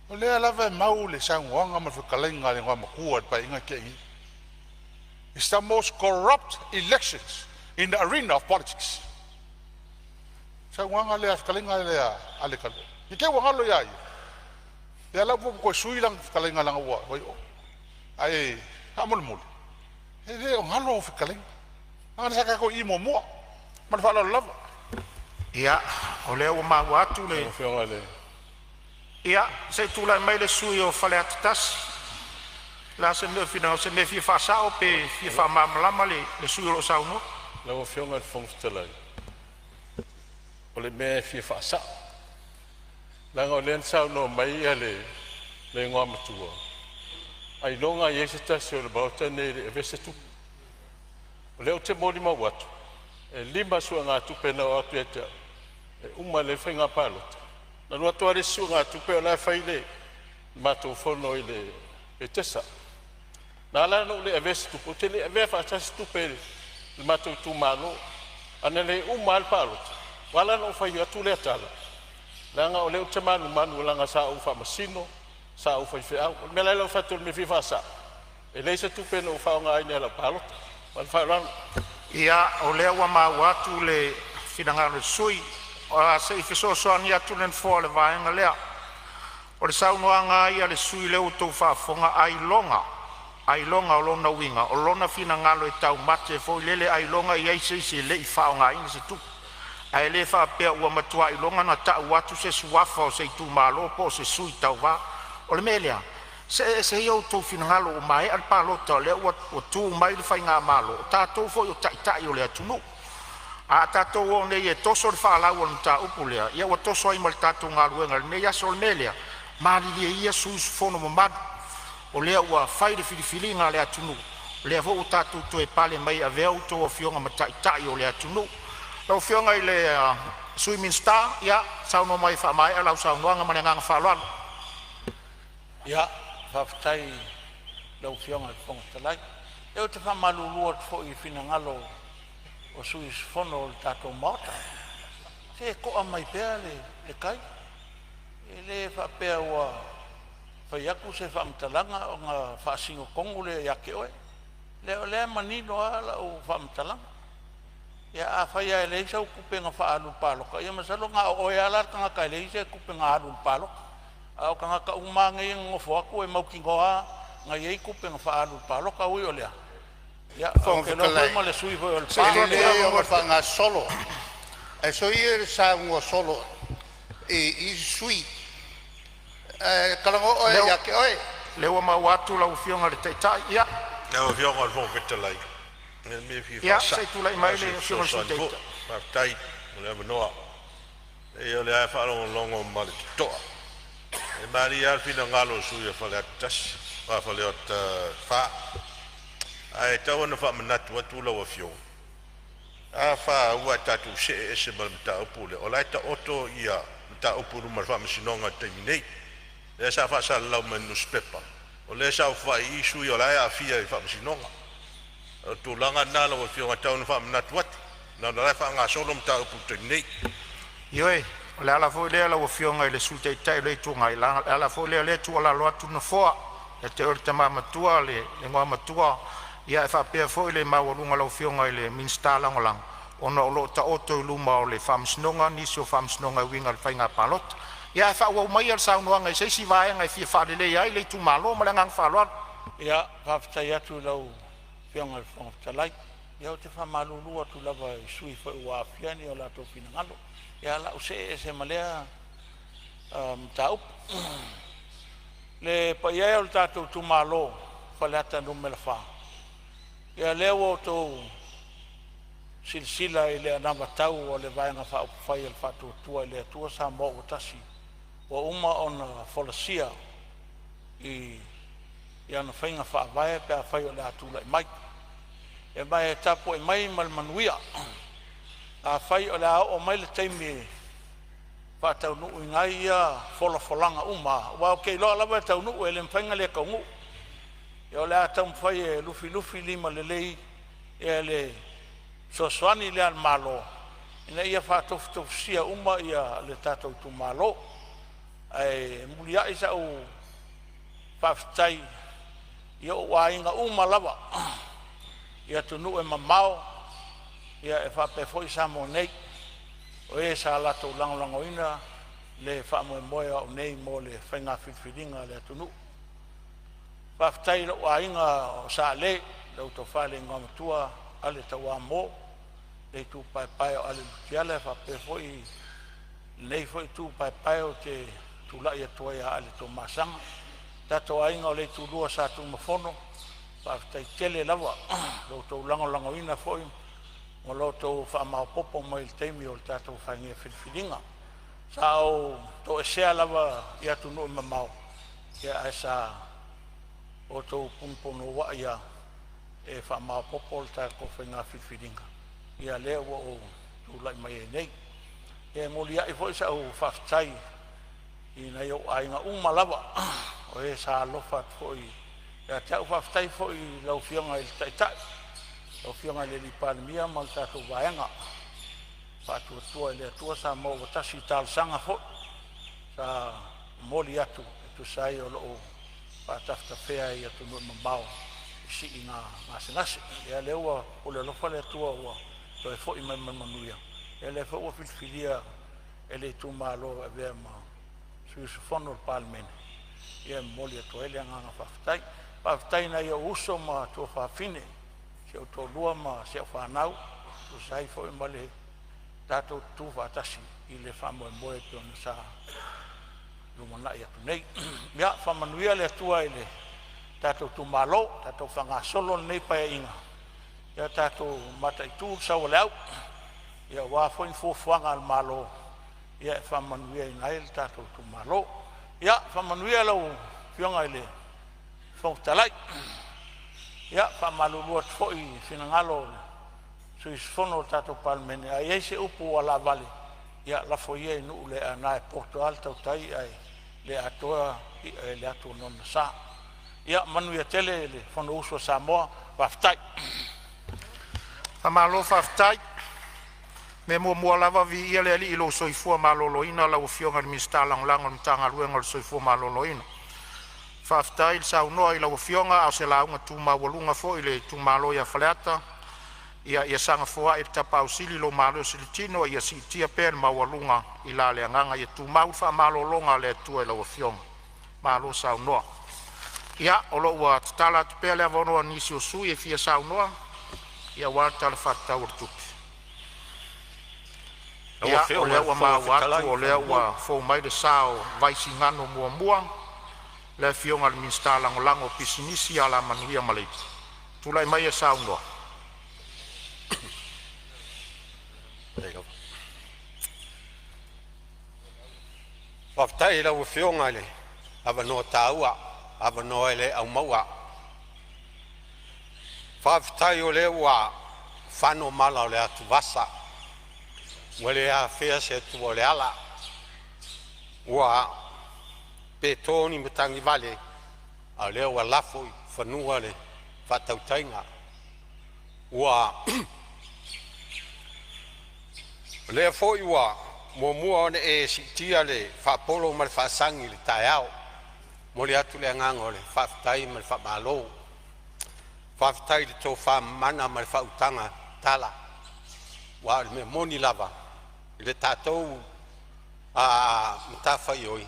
o lea lava e mau le saunoaga ma le fetalaiga a le Igoamatua i le Paeaiga na tea nei. It's the most corrupt elections in the arena of politics. Saunoaga lea, fetalaiga lea a ne i te i ua galo ia ia, ia la ua toe sui lana fetalaiga leaga ua ae faamolemole, e le o galo au fetalaiga. Leaga sa tatou i i muamua. Ma le faaaloalo lava. Ia, o lea ua maua atu Lau le Afioga i le Ia, se i tulai mai le sui usufono o Faleata 1. O le a se mea o finagalo, o se mea e fia faasao pe fia faamalamalama le sui usufono o lo o saunoa? Lau Afioga i le Fofoga Fetalai, o le mea e fia faasao, leaga o lea na saunoa mai le Igoamatua, ailoga e i ai se tasi o le Maota lenei e le i avea se tupe. O lea ou te molimau atu, e 5 suegatupe na oo atu ia te au e uma lelei le faiga palota, ona alu atu lava le isi suegatupe o la e fai le matou fono i le Petesa. Na ala ona ou le avea se tupe, ou te le i avea faatasi se tupe i le matou itumalo. Ana le uma lava le palota, ua ala la ona ou fai atu lea tala, leaga o lea ou te manumanu leaga sa ou faamasino, sa ou faifeau. O le mea la lea ua ou fai atu ai o le mea e fia faasao, e leai se tupe na ou faaaogaina i lau palota. Ma le faaaloalo. Ia, o lea ua maua atu le finagalo o le sui usufono. Se i fesoasoani atu le Nofoa i le vaega lea. O le saunoaga lava ia a le sui usufono lea ua outou faafofoga, ailoga, ailoga, o lona uiga o lona finagalo e taumate foi lele ailoga e i ai se isi e le i faaaogaina se tupe. Ae le faapea ua matua iloga ona tau atu se suafa o se itumalo po o se sui tauva. O le mea lea, see ese ia outou finagalo ua maea le palota o lea ua tu mai le faigamalo, o tatou foi o taitai o le atunuu. A tatou o nei e toso le faalau o le mataupu lea, ia ua toso ai ma le tatou galuega i lenei aso. O le mea lea, malilie ia sui usufono mamalu, o lea ua fai le filifiliga a le atunuu, o lea foi ua tatou toe pale mai e avea outou afioga ma taitai o le atunuu. Lau Afioga i le Sui Minisita, ia saunoa mai e faamaea lau saunoaga. Ma le agaga faaaloalo. Ia, faafetai i lau Afioga i le Fofoga Fetalai. Ia ou te faamalulu atu foi i finagalo o sui usufono o le tatou Maota, se to'a mai pea le tai. E le faapea ua fai atu se faamatalaga ona faasino tonu lea ia te oe. Leai o lea e manino lava lau faamatalaga. Ia afai lava e leai sau tupe na faaalu i le palota, ia masalo na o oe lava la le tagata e leai se tupe na alu i le palota. A o tagata uma lava nei e nonofo atu e mautinoa lava na i ai tupe na faaalu i le palota. Ui o lea, ia ou Fofoga te iloa foi Fetalai, ma le sui usufono foi o Se i e Lepa tuu atu le lelei avanoa ona i le faagasolo, ae soia le saunoa solo i isi sui usufono. Ae talanoa oe Lea ia te oe. lea ua maua atu lau Afioga i le Taitai. Ia, Lau Afioga i le Fofoga Fetalai, o le mea e fia ia faasa'o, se i tulai na o mai se le Afioga i le Sui fesoasoani foi. Taitai. Faafetai mo le avanoa. E leai o lea lava e faalogologo ma le toto'a, e malie lava le finagalo o le sui usufono o Faleata 1, Faleata 4. Ae tau lava ona faamanatu atu lau Afioga, a fa ua tatou see ese ma le mataupu lea, o la e taoto mataupu i luma o le Faamasinoga i le taimi nei. Lea sa faasalalau mai i le nusipepa, o lea e saofafai i i sui o la e aafia i le Faamasinoga. O le tulaga lena lau Afioga e tau ona faamanatu atu, leaga o la e faagasolo mataupu i le taimi nei. Ioe, o le ala foi lea lau Afioga i le Sui Taitai o le Itu Agai, o le ala foi lea o lea e tuualalo atu le Nofoa, ia te oe le Tama Matua le Igoamatua, e faapea foi le maualuga o lau Afioga i le Minisita Lagolago, ona o lo o taoto i luma o le Faamasinoga nisi o faamasinoga e uiga i le faiga palota. Ia ae faaauau maia le saunoaga i se isi vaega e fia faaleleia ai le itumalo. Ma le agaga faaaloalo. Ia, faafetai atu i lau Afioga i le Fofoga Fetalai. Ia ou te faamalulu atu lava i sui usufono foi ua aafia ni o latou finagalo. Ia, o le a ou see ese ma lea mataupu. Le paia e o le tatou itumalo o Faleata Nu.4, ia lea ua outou silasila i le anavatau a le Vaega Faaupufai a le Faatuatua i le Atua Samoa ua Tasi ua uma ona folasia i ana faiga faavae pe afai o le a tulai mai. Ma e tapuai mai ma le manuia. Afai o le a oo mai le taimi e faataunuuina ai ia folafolaga uma, aua ou te iloa lava e taunuu, e le mafai ona le taunuu. Ia o le a taumafai e lufilufi limalelei le fesoasoani lea a le Malo ina ia faatofutofusia uma le tatou itumalo. Ae muliai sau faafetai i ou aiga uma lava i atunuu e mamao e faapea foi Samoa nei, o e sa latou lagolagoina le faamoemoe o au nei mo le faiga filifiliga a le atunuu. Faafetai i lou aiga o Sa Ale, lau Tofa i le Igoamatua Ale Tauamo, le itupa e pae o Ale Lutiala faapea foi lenei foi itupaepae ou te tulai atu ai ia Ale Tuamasaga. Tatou aiga o le Itulua o Sa Tunumafono, faafetai tele lava i lo outou lagolagoina foi ma lo outou faamaopoopo mai i le taimi o le tatou faiga filifiliga. Sa ou toesea lava i atunuu e mamao ae sa outou punopunouai lava e faamaopoopo le tatou faiga filifiliga, ia lea ua ou tulai mai ai nei. E muliai foi sau faafetai i nai ou aiga uma lava o e sa alofa atu foi ia te au. Faafetai foi i lau Afioga i le Taitai, lau Afioga i le Palemia ma le tatou Vaega Faatuatua i le Atua Samoa ua Tasi i talosaga foi sa momoli atu e tusa ai o lou faatafetafea i atunuu e mamao e sii gasegase. Ia lea ua pule alofa le Atua ua toe foi mai ma le manuia, ia lea foi ua filifilia e le itumalo e avea ma sui usufono o le Palemene, ia e momoli atu ai le agaga faafetai. Faafetai i nai ou uso ma tuafafine, si ou toalua ma si au fanau e tusa ai foi ma le tatou tutu faatasi i le faamoemoe e pei ona sa lumanai atu nei. Ia faamanuia le Atua i le tatou itumalo, tatou faagasolo lenei Paeaiga, ia tatou mataitu le sau o le au aua foi ni fuafuaga a le Malo e faamanuiaina ai le tatou itumalo. Ia faamanuia lau Afioga i le Fofoga Fetalai. Ia faamalulu atu foi i finagalo o sui usufono o le tatou Palemene, a i ai se upu ua laavale, ia lafo ia i nuu le aana e poto lava le tautai ae le atoa i'a i le atu a nonogasa. Ia manuia tele le Fonousu a Samoa. Faafetai. Faamalo faafetai. O le mea muamua lava, viia le Alii i lou soifua maloloina lau Afioga i le Minisita Lagolago o le Matagaluega o le Soifua Maloloina. Faafetai le saunoa i lau Afioga, a o se lauga tu maualuga foi i le itumalo ia Faleata. Ia saga foai e le Tapaau Sili lo malosi i le tino a ia siitia pea le maualuga i la le agaga. Ia tumau le faamalologa a le Atua i lau Afioga. Malo saunoa. Ia, o lo o ua tatala atu pea le avanoa i nisi o sui usufono e fia saunoa aua le Tala Faatatau o le Tupe. Lau Ia, o Afioga lea i le ua Fofoga maua Fetalai, atu o lea faamolemole. ua fou mai le sa o Vaisigano 1, le Afioga i le Minisita Lagolago o Pisinisi, Alamanuia ma Leipa. Tulai maia e saunoa. Faafetai i lau Afioga i le avanoa taua, avanoa e le aumaua. Faafetai o lea ua fano mala o le atuvasa ua le afea e se atua o le ala. Ua pe to ni matagi vale, a o lea ua lafo i fanua le faatautaiga. Ua o lea foi ua muamua ona e siitia le faapolo ma le faasagi i le taeao. E momoli atu le agaga o le faafetai ma le faamalo. Faafetai i le tofa mamana ma le faautaga tatala, aua o le mea moni lava i le tatou matafaioi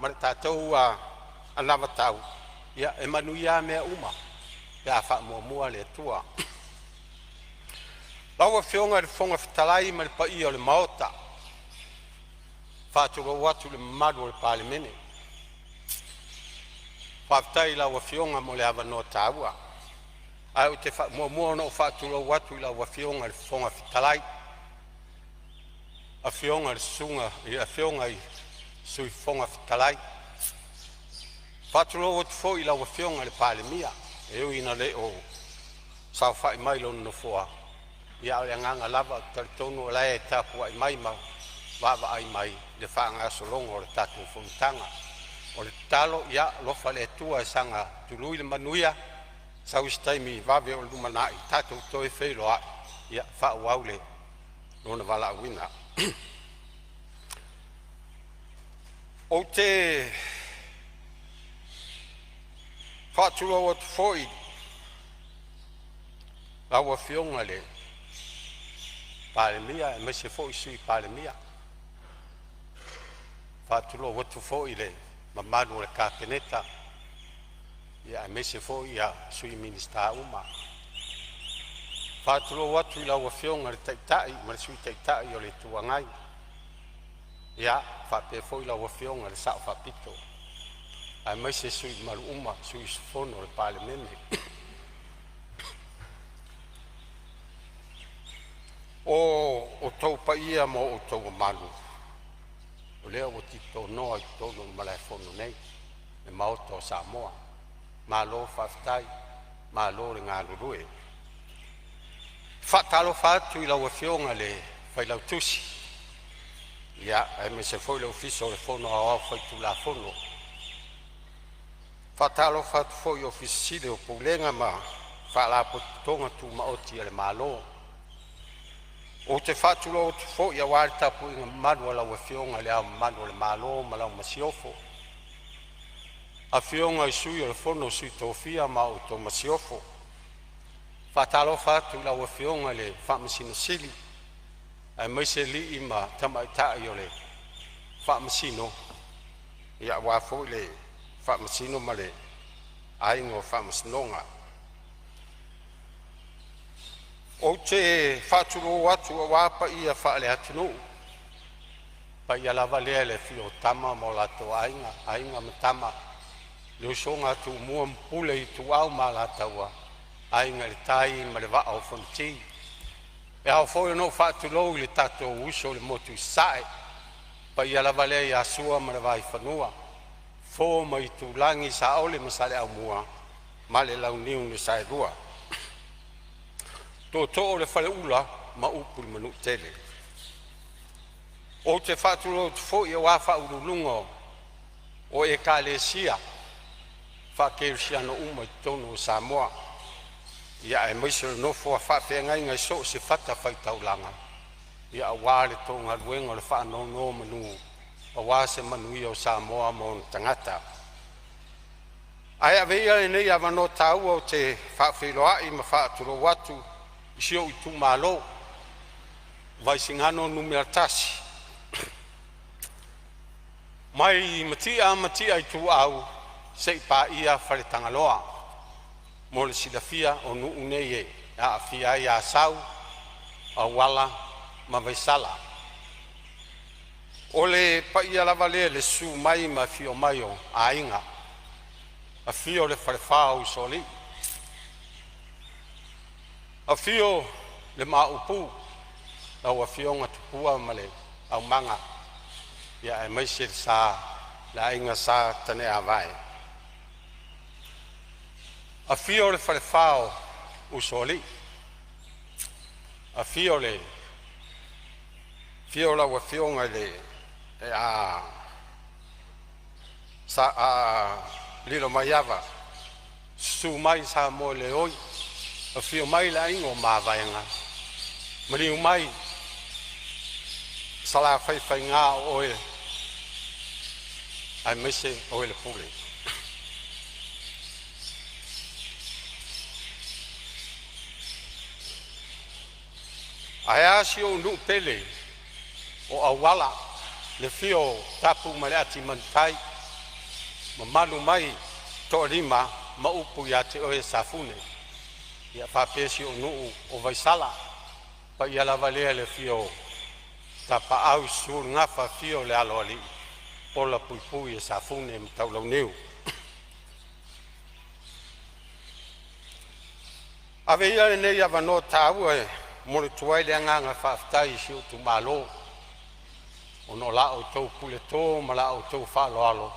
ma le tatou anavatau, ia e manuia lava mea uma pe a faamuamua le Atua. Lau Afioga i le Fofoga Fetalai ma le paia o le Maota, e faatulou atu i le mamalu o le Palemene. Faafetai i lau Afioga mo le avanoa taua. Ae ou te muamua ona ou faatulou atu i lau Afioga i le Fofoga Fetalai, afioga i le Sui Fofoga Fetalai. E faatulou atu foi i lau Afioga i le Palemia, e ui ina le o saofai mai i lona nofoa, a o le agaga lava ou te talitonu o la e tapuai mai ma vaavaai mai i le faagasologa o le tatou fonotaga. O le tatalo, ia alofa le Atua e saga tului le manuia, sau se taimi vave o le lumanai tatou toe feiloai e faaauau lona valaauina. Ou te faatulou atu foi i lau Afioga i le Palemia aemaise foi le Sui Palemia. E faatulou atu foi i le mamalu o le Kapeneta aemaise foi sui Minisita uma. E faatulou atu i lau Afioga i le Taitai ma le Sui Taitai o le Itu Agai, faapea foi lau Afioga i le Sao Faapito, aemaise sui usufono mamalu uma o le Palemene. O outou paia ma outou mamalu o lea ua titonoa i totonu o le Malaefono nei, le Maota o Samoa. Malo faafetai, malo le galulue. E faatalofa atu i lau Afioga i le Failautusi aemaise foi le Ofisa o le Fono Aoao Faitulafono. E faatalofa atu foi i Ofisa Sili o Pulega ma Faalapotopotoga Tumaoti a le Malo. Ou te faatulou atu foi aua le tapuaiga mamalu a lau Afioga i Le Ao Mamalu o le Malo ma lau Masiofo, Afioga i Sui o le Fono a Sui Tofia ma le Masiofo. E faatalofa atu i lau Afioga i le Faamasino Sili aemaise alii ma tamaitai o le Faamasino aua foi le Faamasino ma le Aiga o Faamasinoga. Ou te faatulou atu aua paia faale-atunuu, le paia lava lea i le afio o Tama ma o latou Aiga, Aiga ma Tama, le usoga a Tumua ma Pule, Ituau ma Alataua, Aiga i le Tai ma le Vaa o Fonoti. E ao foi ona ou faatulou i le tatou uso i le motu i Sasae, le paia lava lea ia Sua ma le Vaifanua, Fofo ma Aitulagi, Saole ma Saleaaumua ma le Launiu na Saelua, Tootoo o le Faleula ma upu i le Manuatele. Ou te faatulou atu foi aua faauluuluga o Ekalesia Faakerisiano uma i totonu o Samoa, aemaise o le nofo a faafeagaiga i so o se fatafaitaulaga aua le galuega o lo o faanonomanu aua se manuia o Samoa ma ona tagata. Ae avea ia lenei avanoa taua ou te faafeiloai ma faatulou atu i si ou itumalo Vaisigano Nu.1, mai Mati'a ma Matia Ituau seia paia Faletagaloa. Mo le silafia o nuu nei e aafia ai Asau, Auala ma Vaisala. O le paia lava lea i le susu mai ma afio mai o aiga, afio le falefa o Usoalii, afio le Maopu, lau afioga Tupua ma le Aumaga, aemaise le sa le aiga Sa Taneavae, afio le falefa o Usoalii, afio lau afioga i le Sa Lilomaiava, susu mai Samoeleoi, afio mai le Aiga o Mavaega, maliu mai Salafaiga o oe aemaise oe le Pule. Ae a si ou nuu pele o Auala, le afio o Tapu ma le Ati Manutai, mamalu mai Toalima ma upu ia te oe Safune. Ia faapea si ou nuu o Vaisala. Paia lava lea i le afio o Tapaau, susu le Gafa afio le Aloalii, ola puipui Safune ma Taulauniu. Ave ia lenei avanoa taua e momoli atu ai le agaga faafetai i si ou itumalo, ona o la outou puleto ma la outou faaaloalo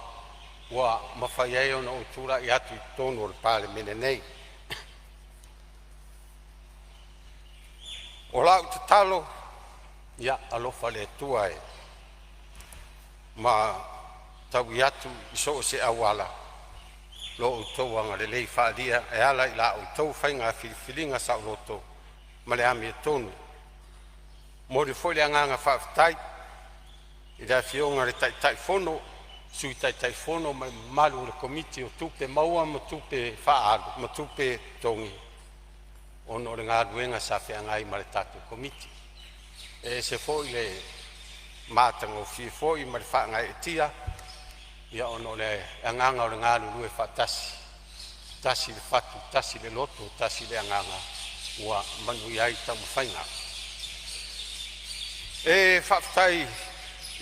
ua mafai ai ona ou tulai atu i totonu o le Palemene nei. O lau tatalo, ia alofa le Atua e matau atu i so o se auala lo outou agalelei faaalia e ala i la outou faiga filifiliga saoloto ma le amiotonu. E momoli foi le agaga faafetai i le Afioga i le Taitaifono, Sui Taitaifono ma le mamalu o le Komiti o Tupe Maua ma Tupe Totogi ona o le galuega sa feagai ma le tatou Komiti. E ese foi le matagofie foi ma le faagaeetia ona o le agaga o le galulue faatasi, tasi le fatu, tasi le loto, tasi le agaga ua manuia ai taumafaiga. E faafetai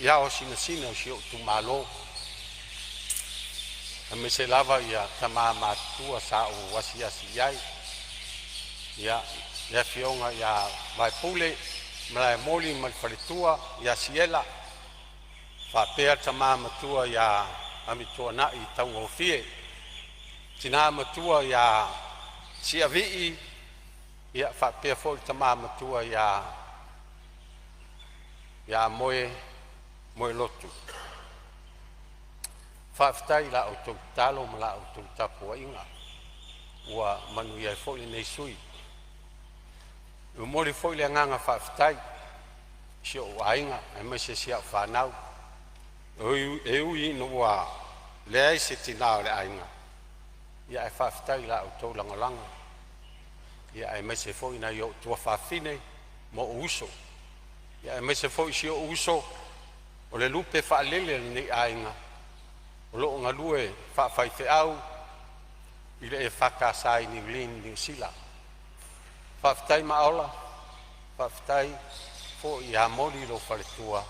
i ao sinasina o si ou itumalo, aemaise lava ia tama matutua sa ou asiasi i ai, ia, le afioga ia Vaepule Malaemoli ma le faletua ia Siela, faapea le tama matua ia Amituanai Taugofie, tina matua ia Siavii, ia faapea foi le tama matua ia Moelotu. Faafetai i la outou tatalo ma la outou tapuaiga ua manuia ai foi lenei sui usufono. E momoli foi le agaga faafetai i si ou aiga aemaise si au fanau, e ui ina ua leai se tina o le aiga, ae faafetai i la outou lagolago aemaise foi nai ou tuafafine ma ou uso, aemaise foi si ou uso o le lupe faalele a lenei aiga o lo o galue faafaifeau i le EFKS i Niu Sila. Faafetai Maaola, faafetai foi ia Moli lou faletua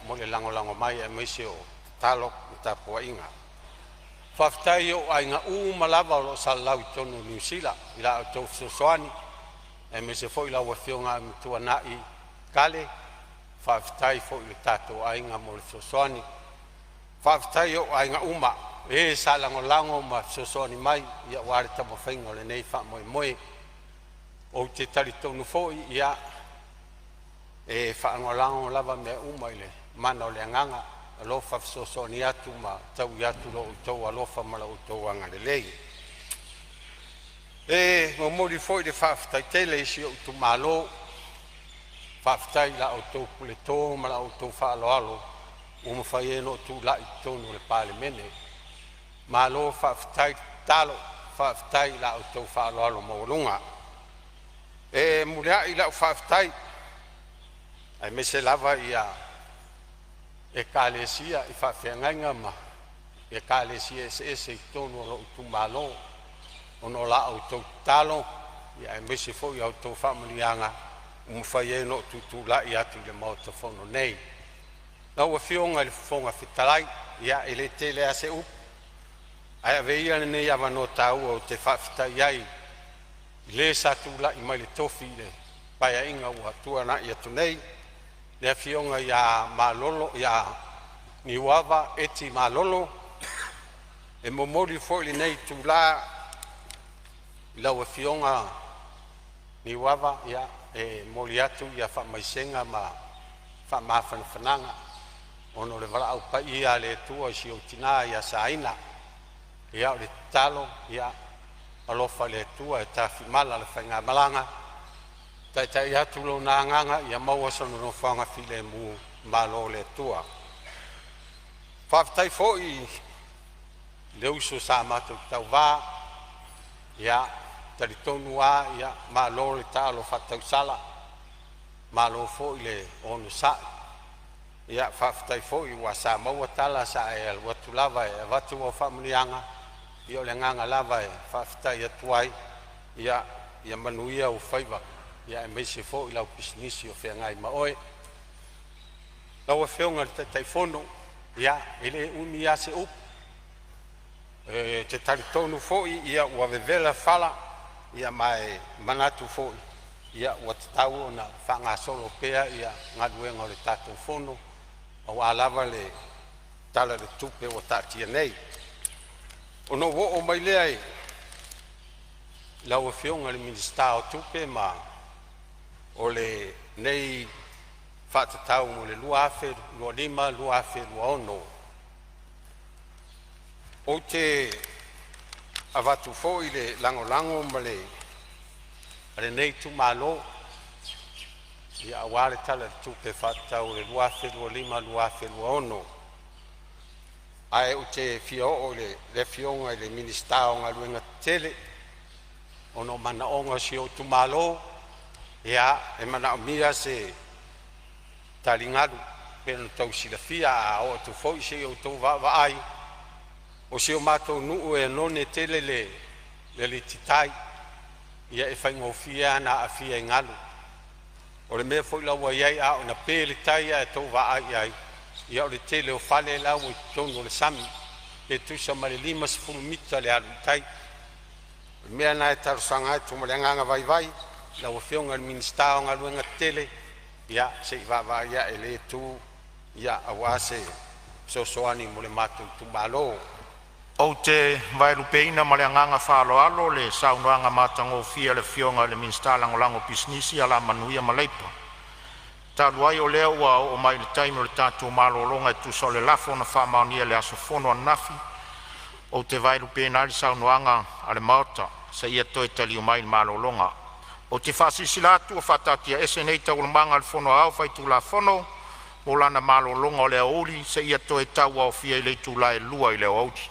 mo le lagolago mai aemaise o tatalo ma tapuaiga. Faafetai i ou aiga uma lava o lo o salalau i totonu o Niu Sila i la outou fesoasoani aemaise foi lau afioga Amituanai Kale, faafetai foi i lo tatou aiga mo le fesoasoani. Faafetai i ou aiga uma e sa lagolago ma fesoasoani mai aua le taumafaiga o lenei faamoemoe. Ou te talitonu foi ia e faalagolago lava mea uma i le mana o le agaga alofa fesoasoani atu ma taui atu lo outou alofa ma lo outou agalelei. E momoli foi le faafetai tele i si ou itumalo, faafetai i la outou puleto ma la outou faaaloalo ua mafai ai ona ou tulai i totonu o le Palemene. Malo faafetai tatalo, faafetai i la outou faaaloalo maualuga. E muliai lau faafetai aemaise lava ia ekalesia i faafeagaiga ma ekalesia eseese i totonu o lou itumalo ona o la outou tatalo aemaise foi a outou faamanuiaga ua mafai ai ona ou tutulai atu i le Maota Fono nei. Lau Afioga i le Fofoga Fetalai, ia e le tele lava se upu, ae avea ia lenei avanoa taua ou te faafetai ai i le sa tulai mai i le tofi i le Paeaiga ua tuanai atu nei, le Afioga ia Niuava Eti Malolo. E momoli foi lenei itula i lau Afioga Niuava, e momoli atu faamaisega ma faamafanafanaga ona o le valaau paia a le Atua i si ou tina ia Saina. Ia o le tatalo, ia alofa le Atua e tafimala le faigamalaga, taitai atu Lona Agaga ia maua sona nofoaga filemu i malo o le Atua. Faafetai foi i le uso sa matou tauva, ia talitonu lava, malo le taalo faatausala, malo foi le onosai. Ia faafetai foi aua sa maua tala sa e alu atu lava e avatu au faamanuiaga. Ia o le agaga lava e faafetai atu ai, ia manuia ou faiva aemaise foi lau pisinisi o feagai ma oe. Lau Afioga i le Taitaifono, ia e le umi a se upu, ou te talitonu foi ua vevela fala, ma e manatu foi ua tatau ona faagasolo pea galuega o le tatou Fono aua lava le Tala o le Tupe ua taatia nei. Ona ou oo mai lea i lau Afioga i le Minisita o Tupe ma o lenei faatatau mo le 2025/2026. Ou te avatu foi le lagolago ma le a lenei itumalo aua le Tala o le Tupe Faatatau o le 2025/2026. Ae ou te fia oo i le Afioga i le Minisita o Galuega Tetele ona o manaoga o si ou itumalo. E manaomia se taligalu. E pei ona outou silafia, a oo atu foi se i outou vaavaai, o si o matou nuu e oneone tele le alititai, e faigofie lava ona aafia i galu. O le mea foi la ua i ai, a oo ina pe le tai ae outou vaai i ai, ia o le tele o fale la ua i totonu o le sami, pe tusa ma le 50 mita le alu i tai. O le mea lena e talosaga atu ma le agaga vaivai i lau Afioga i le Minisita o Galuega Tetele, ia se i vaavaai ane i lea itu aua se fesoasoani mo le matou itumalo. Ou te vaelupeina ma le agaga faaaloalo le saunoaga matagofie a le Afioga i le Minisita Lagolago o Pisinisi, Alamanuia ma Leipa. Talu ai o lea ua oo mai le taimi o le tatou malologa e tusa o le lafo na faamaonia i le aso fono ananafi, ou te vaelupeina ai le saunoaga a le Maota seia toe taliu mai i le malologa. Ou te faasilasila atu ua faataatiaese nei Taualumaga a le Fono Aoao Faitulafono mo lana malologa o le aoauli seia toe tauaofia i le itula e 2:00 i le aoauli.